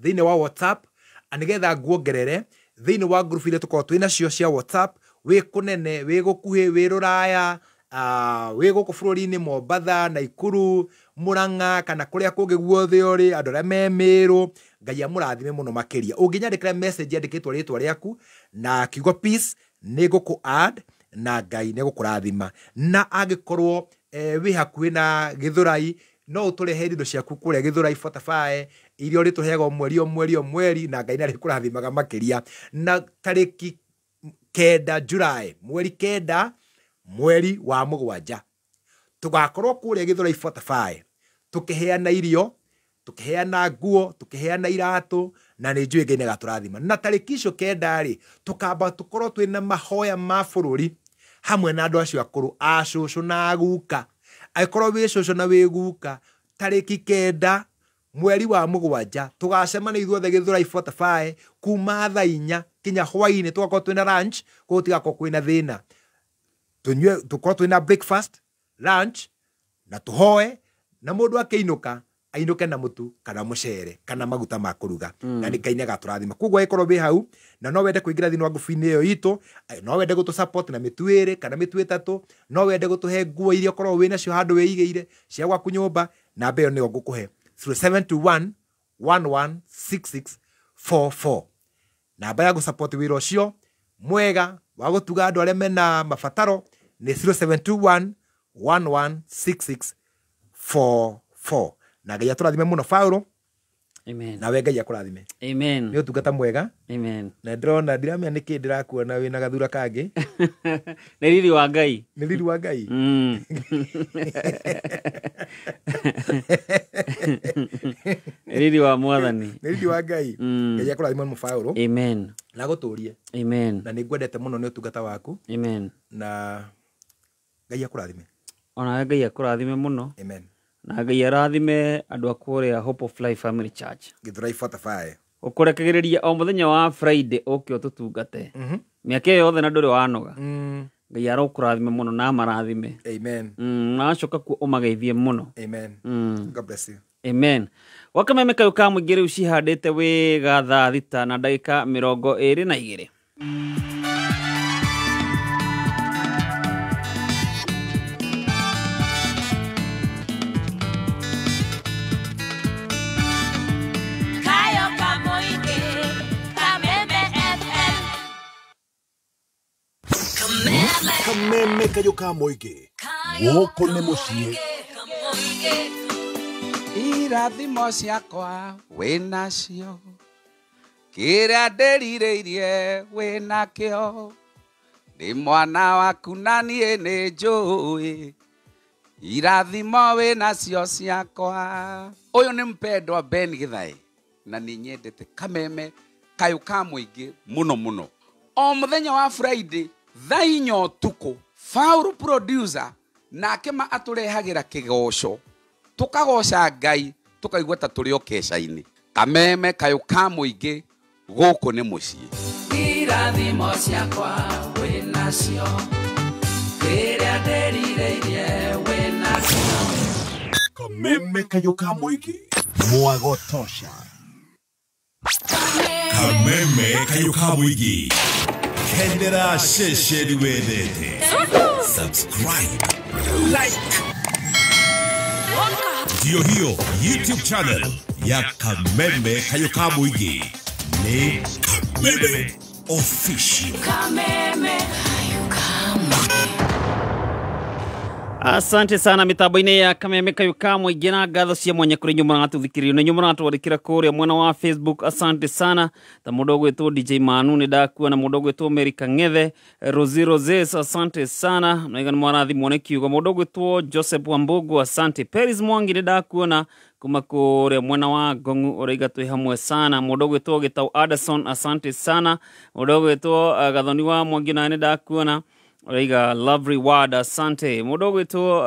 thĩinĩ wa WhatsApp nĩgetha nguongerere thĩinĩ wa group iria tũkoragwo twĩ nacio cia WhatsApp. Wĩ kũnene, wĩ gũkuhĩ, wĩ rũraya, wĩ gũkũ bũrũri-inĩ Mombatha, Naikuru, Murang'a kana kũrĩa kũngĩ guothe ũrĩ, andũ arĩa me Mĩrũ, Ngai amũrathime mũno makĩria. Ũngĩnyandĩkĩra message yandĩkĩtwo rĩtwa rĩaku na kiugo peace, nĩ ngũkũ add na Ngai nĩ gũkũrathima. Na angĩkorwo wĩ hakuhĩ na Githurai, no ũtũrehe indo ciaku kũrĩa Githurai 45, iria ũrĩtũheaga o mweri o mweri o mweri, na Ngai nĩ arĩkũrathimaga makĩria. Na tarĩki 9 July, mweri 9 mweri wa 7, tũgakorwo kũrĩa Githurai 45 tũkĩheana irio, tũkĩheana nguo, tũkĩheana iratũ, na nĩ njũĩ Ngai nĩ agatũrathima. Na tarĩki icio 9 rĩ, tũkamba tũkorwo twĩna mahoya ma bũrũri hamwe na andũ acio akũrũ, a cũcũ na aguka. Angĩkorwo wĩ cũcũ na wĩ guka, tarĩki 9 mweri wa 7 tũgacemania ithuothe Githurai 45 kuma thaa 4 kinya hwaĩ-inĩ, tũgakorwo twĩna lunch, koguo gũtigakorwo kwĩna thĩna. Tũnyue, tũkorwo twĩna breakfast, lunch, na tũhoe, na mũndũ akĩinũka ainũke na mũtu kana mũcere kana maguta ma kũruga. Na nĩ Ngai nĩ agatũrathima. Koguo angĩkorwo wĩ hau na no wende kũingĩra thĩinĩ wa ngurubu-inĩ ĩyo itũ, no wende gũtũ support na mĩtu 2 kana mĩtu 3, no wende gũtũhe nguo iria ũkoragwo wĩ nacio handũ wĩigĩire cia gwaku nyũmba, namba ĩyo nĩyo ngũkũhe 0721 116644. Namba ya gũsupport wĩra ũcio mwega wa gũtuga andũ arĩa mena mabataro nĩ 0721 116644. Na Ngai atũrathime mũno Paũlũ. Amen. Nawe Ngai akũrathime. Amen. Nĩ ũtungata mwega. Amen. Na ndĩrona ndiramenya nĩkĩ ndĩrakuona wĩna gathura kangĩ. Nĩ riri wa Ngai. Nĩ riri wa Ngai. Nĩ riri wa Mwathani. Nĩ riri wa Ngai. Ngai akũrathime mũno Paũlũ. Amen. Na agũtũrie. Amen. Na nĩ ngwendete mũno nĩ ũtungata waku. Amen. Na Ngai akũrathime. Onawe Ngai akũrathime mũno. Amen. Na Ngai arathime andũ a kũrĩa Hope of Life Family Church. Githurai 45. Ũkũrekagĩrĩria o mũthenya wa Friday ũke ũtũtungate. Mĩaka ĩyo yothe na ndũrĩ wanoga. Ngai arokũrathime mũno na amarathime. Amen. Na acoka kuo ũmageithie mũno. Amen. God bless you. Amen. Wakameme kayũ ka mũingĩ rĩu cihandĩte wĩga thaa 6:22. Kameme kayũ ka mũingĩ gũkũ nĩ mũciĩ. Irathimo ciakwa wĩnacio, kĩrĩa ndĩrirĩirie wĩnakĩo, ndĩ mwana waku na niĩ nĩ njũĩ irathimo wĩnacio ciakwa. Ũyũ nĩ mpendwa Ben Githae na nĩ nyendete Kameme kayũ ka mũingĩ mũno mũno. O mũthenya wa Friday thaa inya ũtukũ, Faulu producer nake ma atũrehagĩra kĩgoco, tũkagoca Ngai tũkaigua ta tũrĩ o keca-inĩ. Kameme kayũ ka mũingĩ gũkũ nĩ mũciĩ. Irathimo ciakwa wĩnacio, kĩrĩa ndĩrirĩirie wĩnakĩo. Kameme kayũ ka mũingĩ mwago tosha. Kameme kayũ ka mũingĩ kendera ceceni wendete. Subscribe, like. Ndio hiyo YouTube channel ya Kameme kayũ ka mũingĩ ni Kameme Official. Kameme kayũ ka mũingĩ. Asante sana mitambo-inĩ ya Kameme kayũ ka mũingĩ na ngatho cia mwanya kũrĩ inyuĩ mũratũthikĩrĩria na inyuĩ mũratwandĩkĩra kũrĩa mwena wa Facebook. Asante sana ta mũndũ ũgwĩtwo DJ Manu nĩ ndakuona, na mũndũ ũgwĩtwo Mary Kang'ethe, Rosie Roses, asante sana na igana mwarathimwo nĩ kiugo. Mũndũ ũgwĩtwo Joseph Wambugu, asante. Peris Mwangi nĩ ndakuona kuma kũrĩa mwena wa Ngong'u, ũraiga twĩ hamwe sana. Mũndũ ũgwĩtwo Gĩtau Anderson, asante sana. Mũndũ ũgwĩtwo Gathoni wa Mwangi nawe nĩ ndakuona, Oiga lovely word, asante. Mũndũ ũgwĩtwo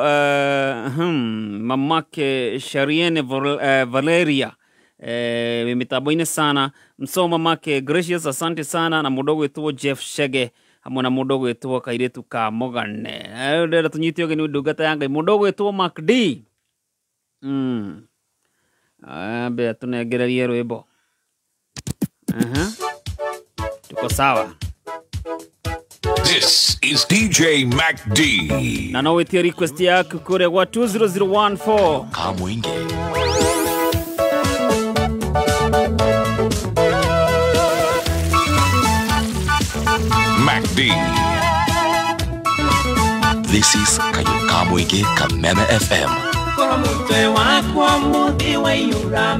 mamake Shariene Valeria, mitambo-inĩ sana. Mso mamake Gracious, asante sana. Na mũndũ ũgwĩtwo Jeff Shege hamwe na mũndũ ũgwĩtwo kairĩtu ka Mogane. Ndĩrenda tũnyite ũgeni ndungata ya Ngai. Mũndũ ũgwĩtwo Mark D. Ambe tũnengererie rwĩmbo. Tuko sawa. This is DJ Mac D. Na no wĩtie request yaku kũrĩa gwa 20014. Kamwinge. Mac D. This is Kayũ ka Mũingĩ Kameme FM. Koro mutwe wakwa muthi waiyũra.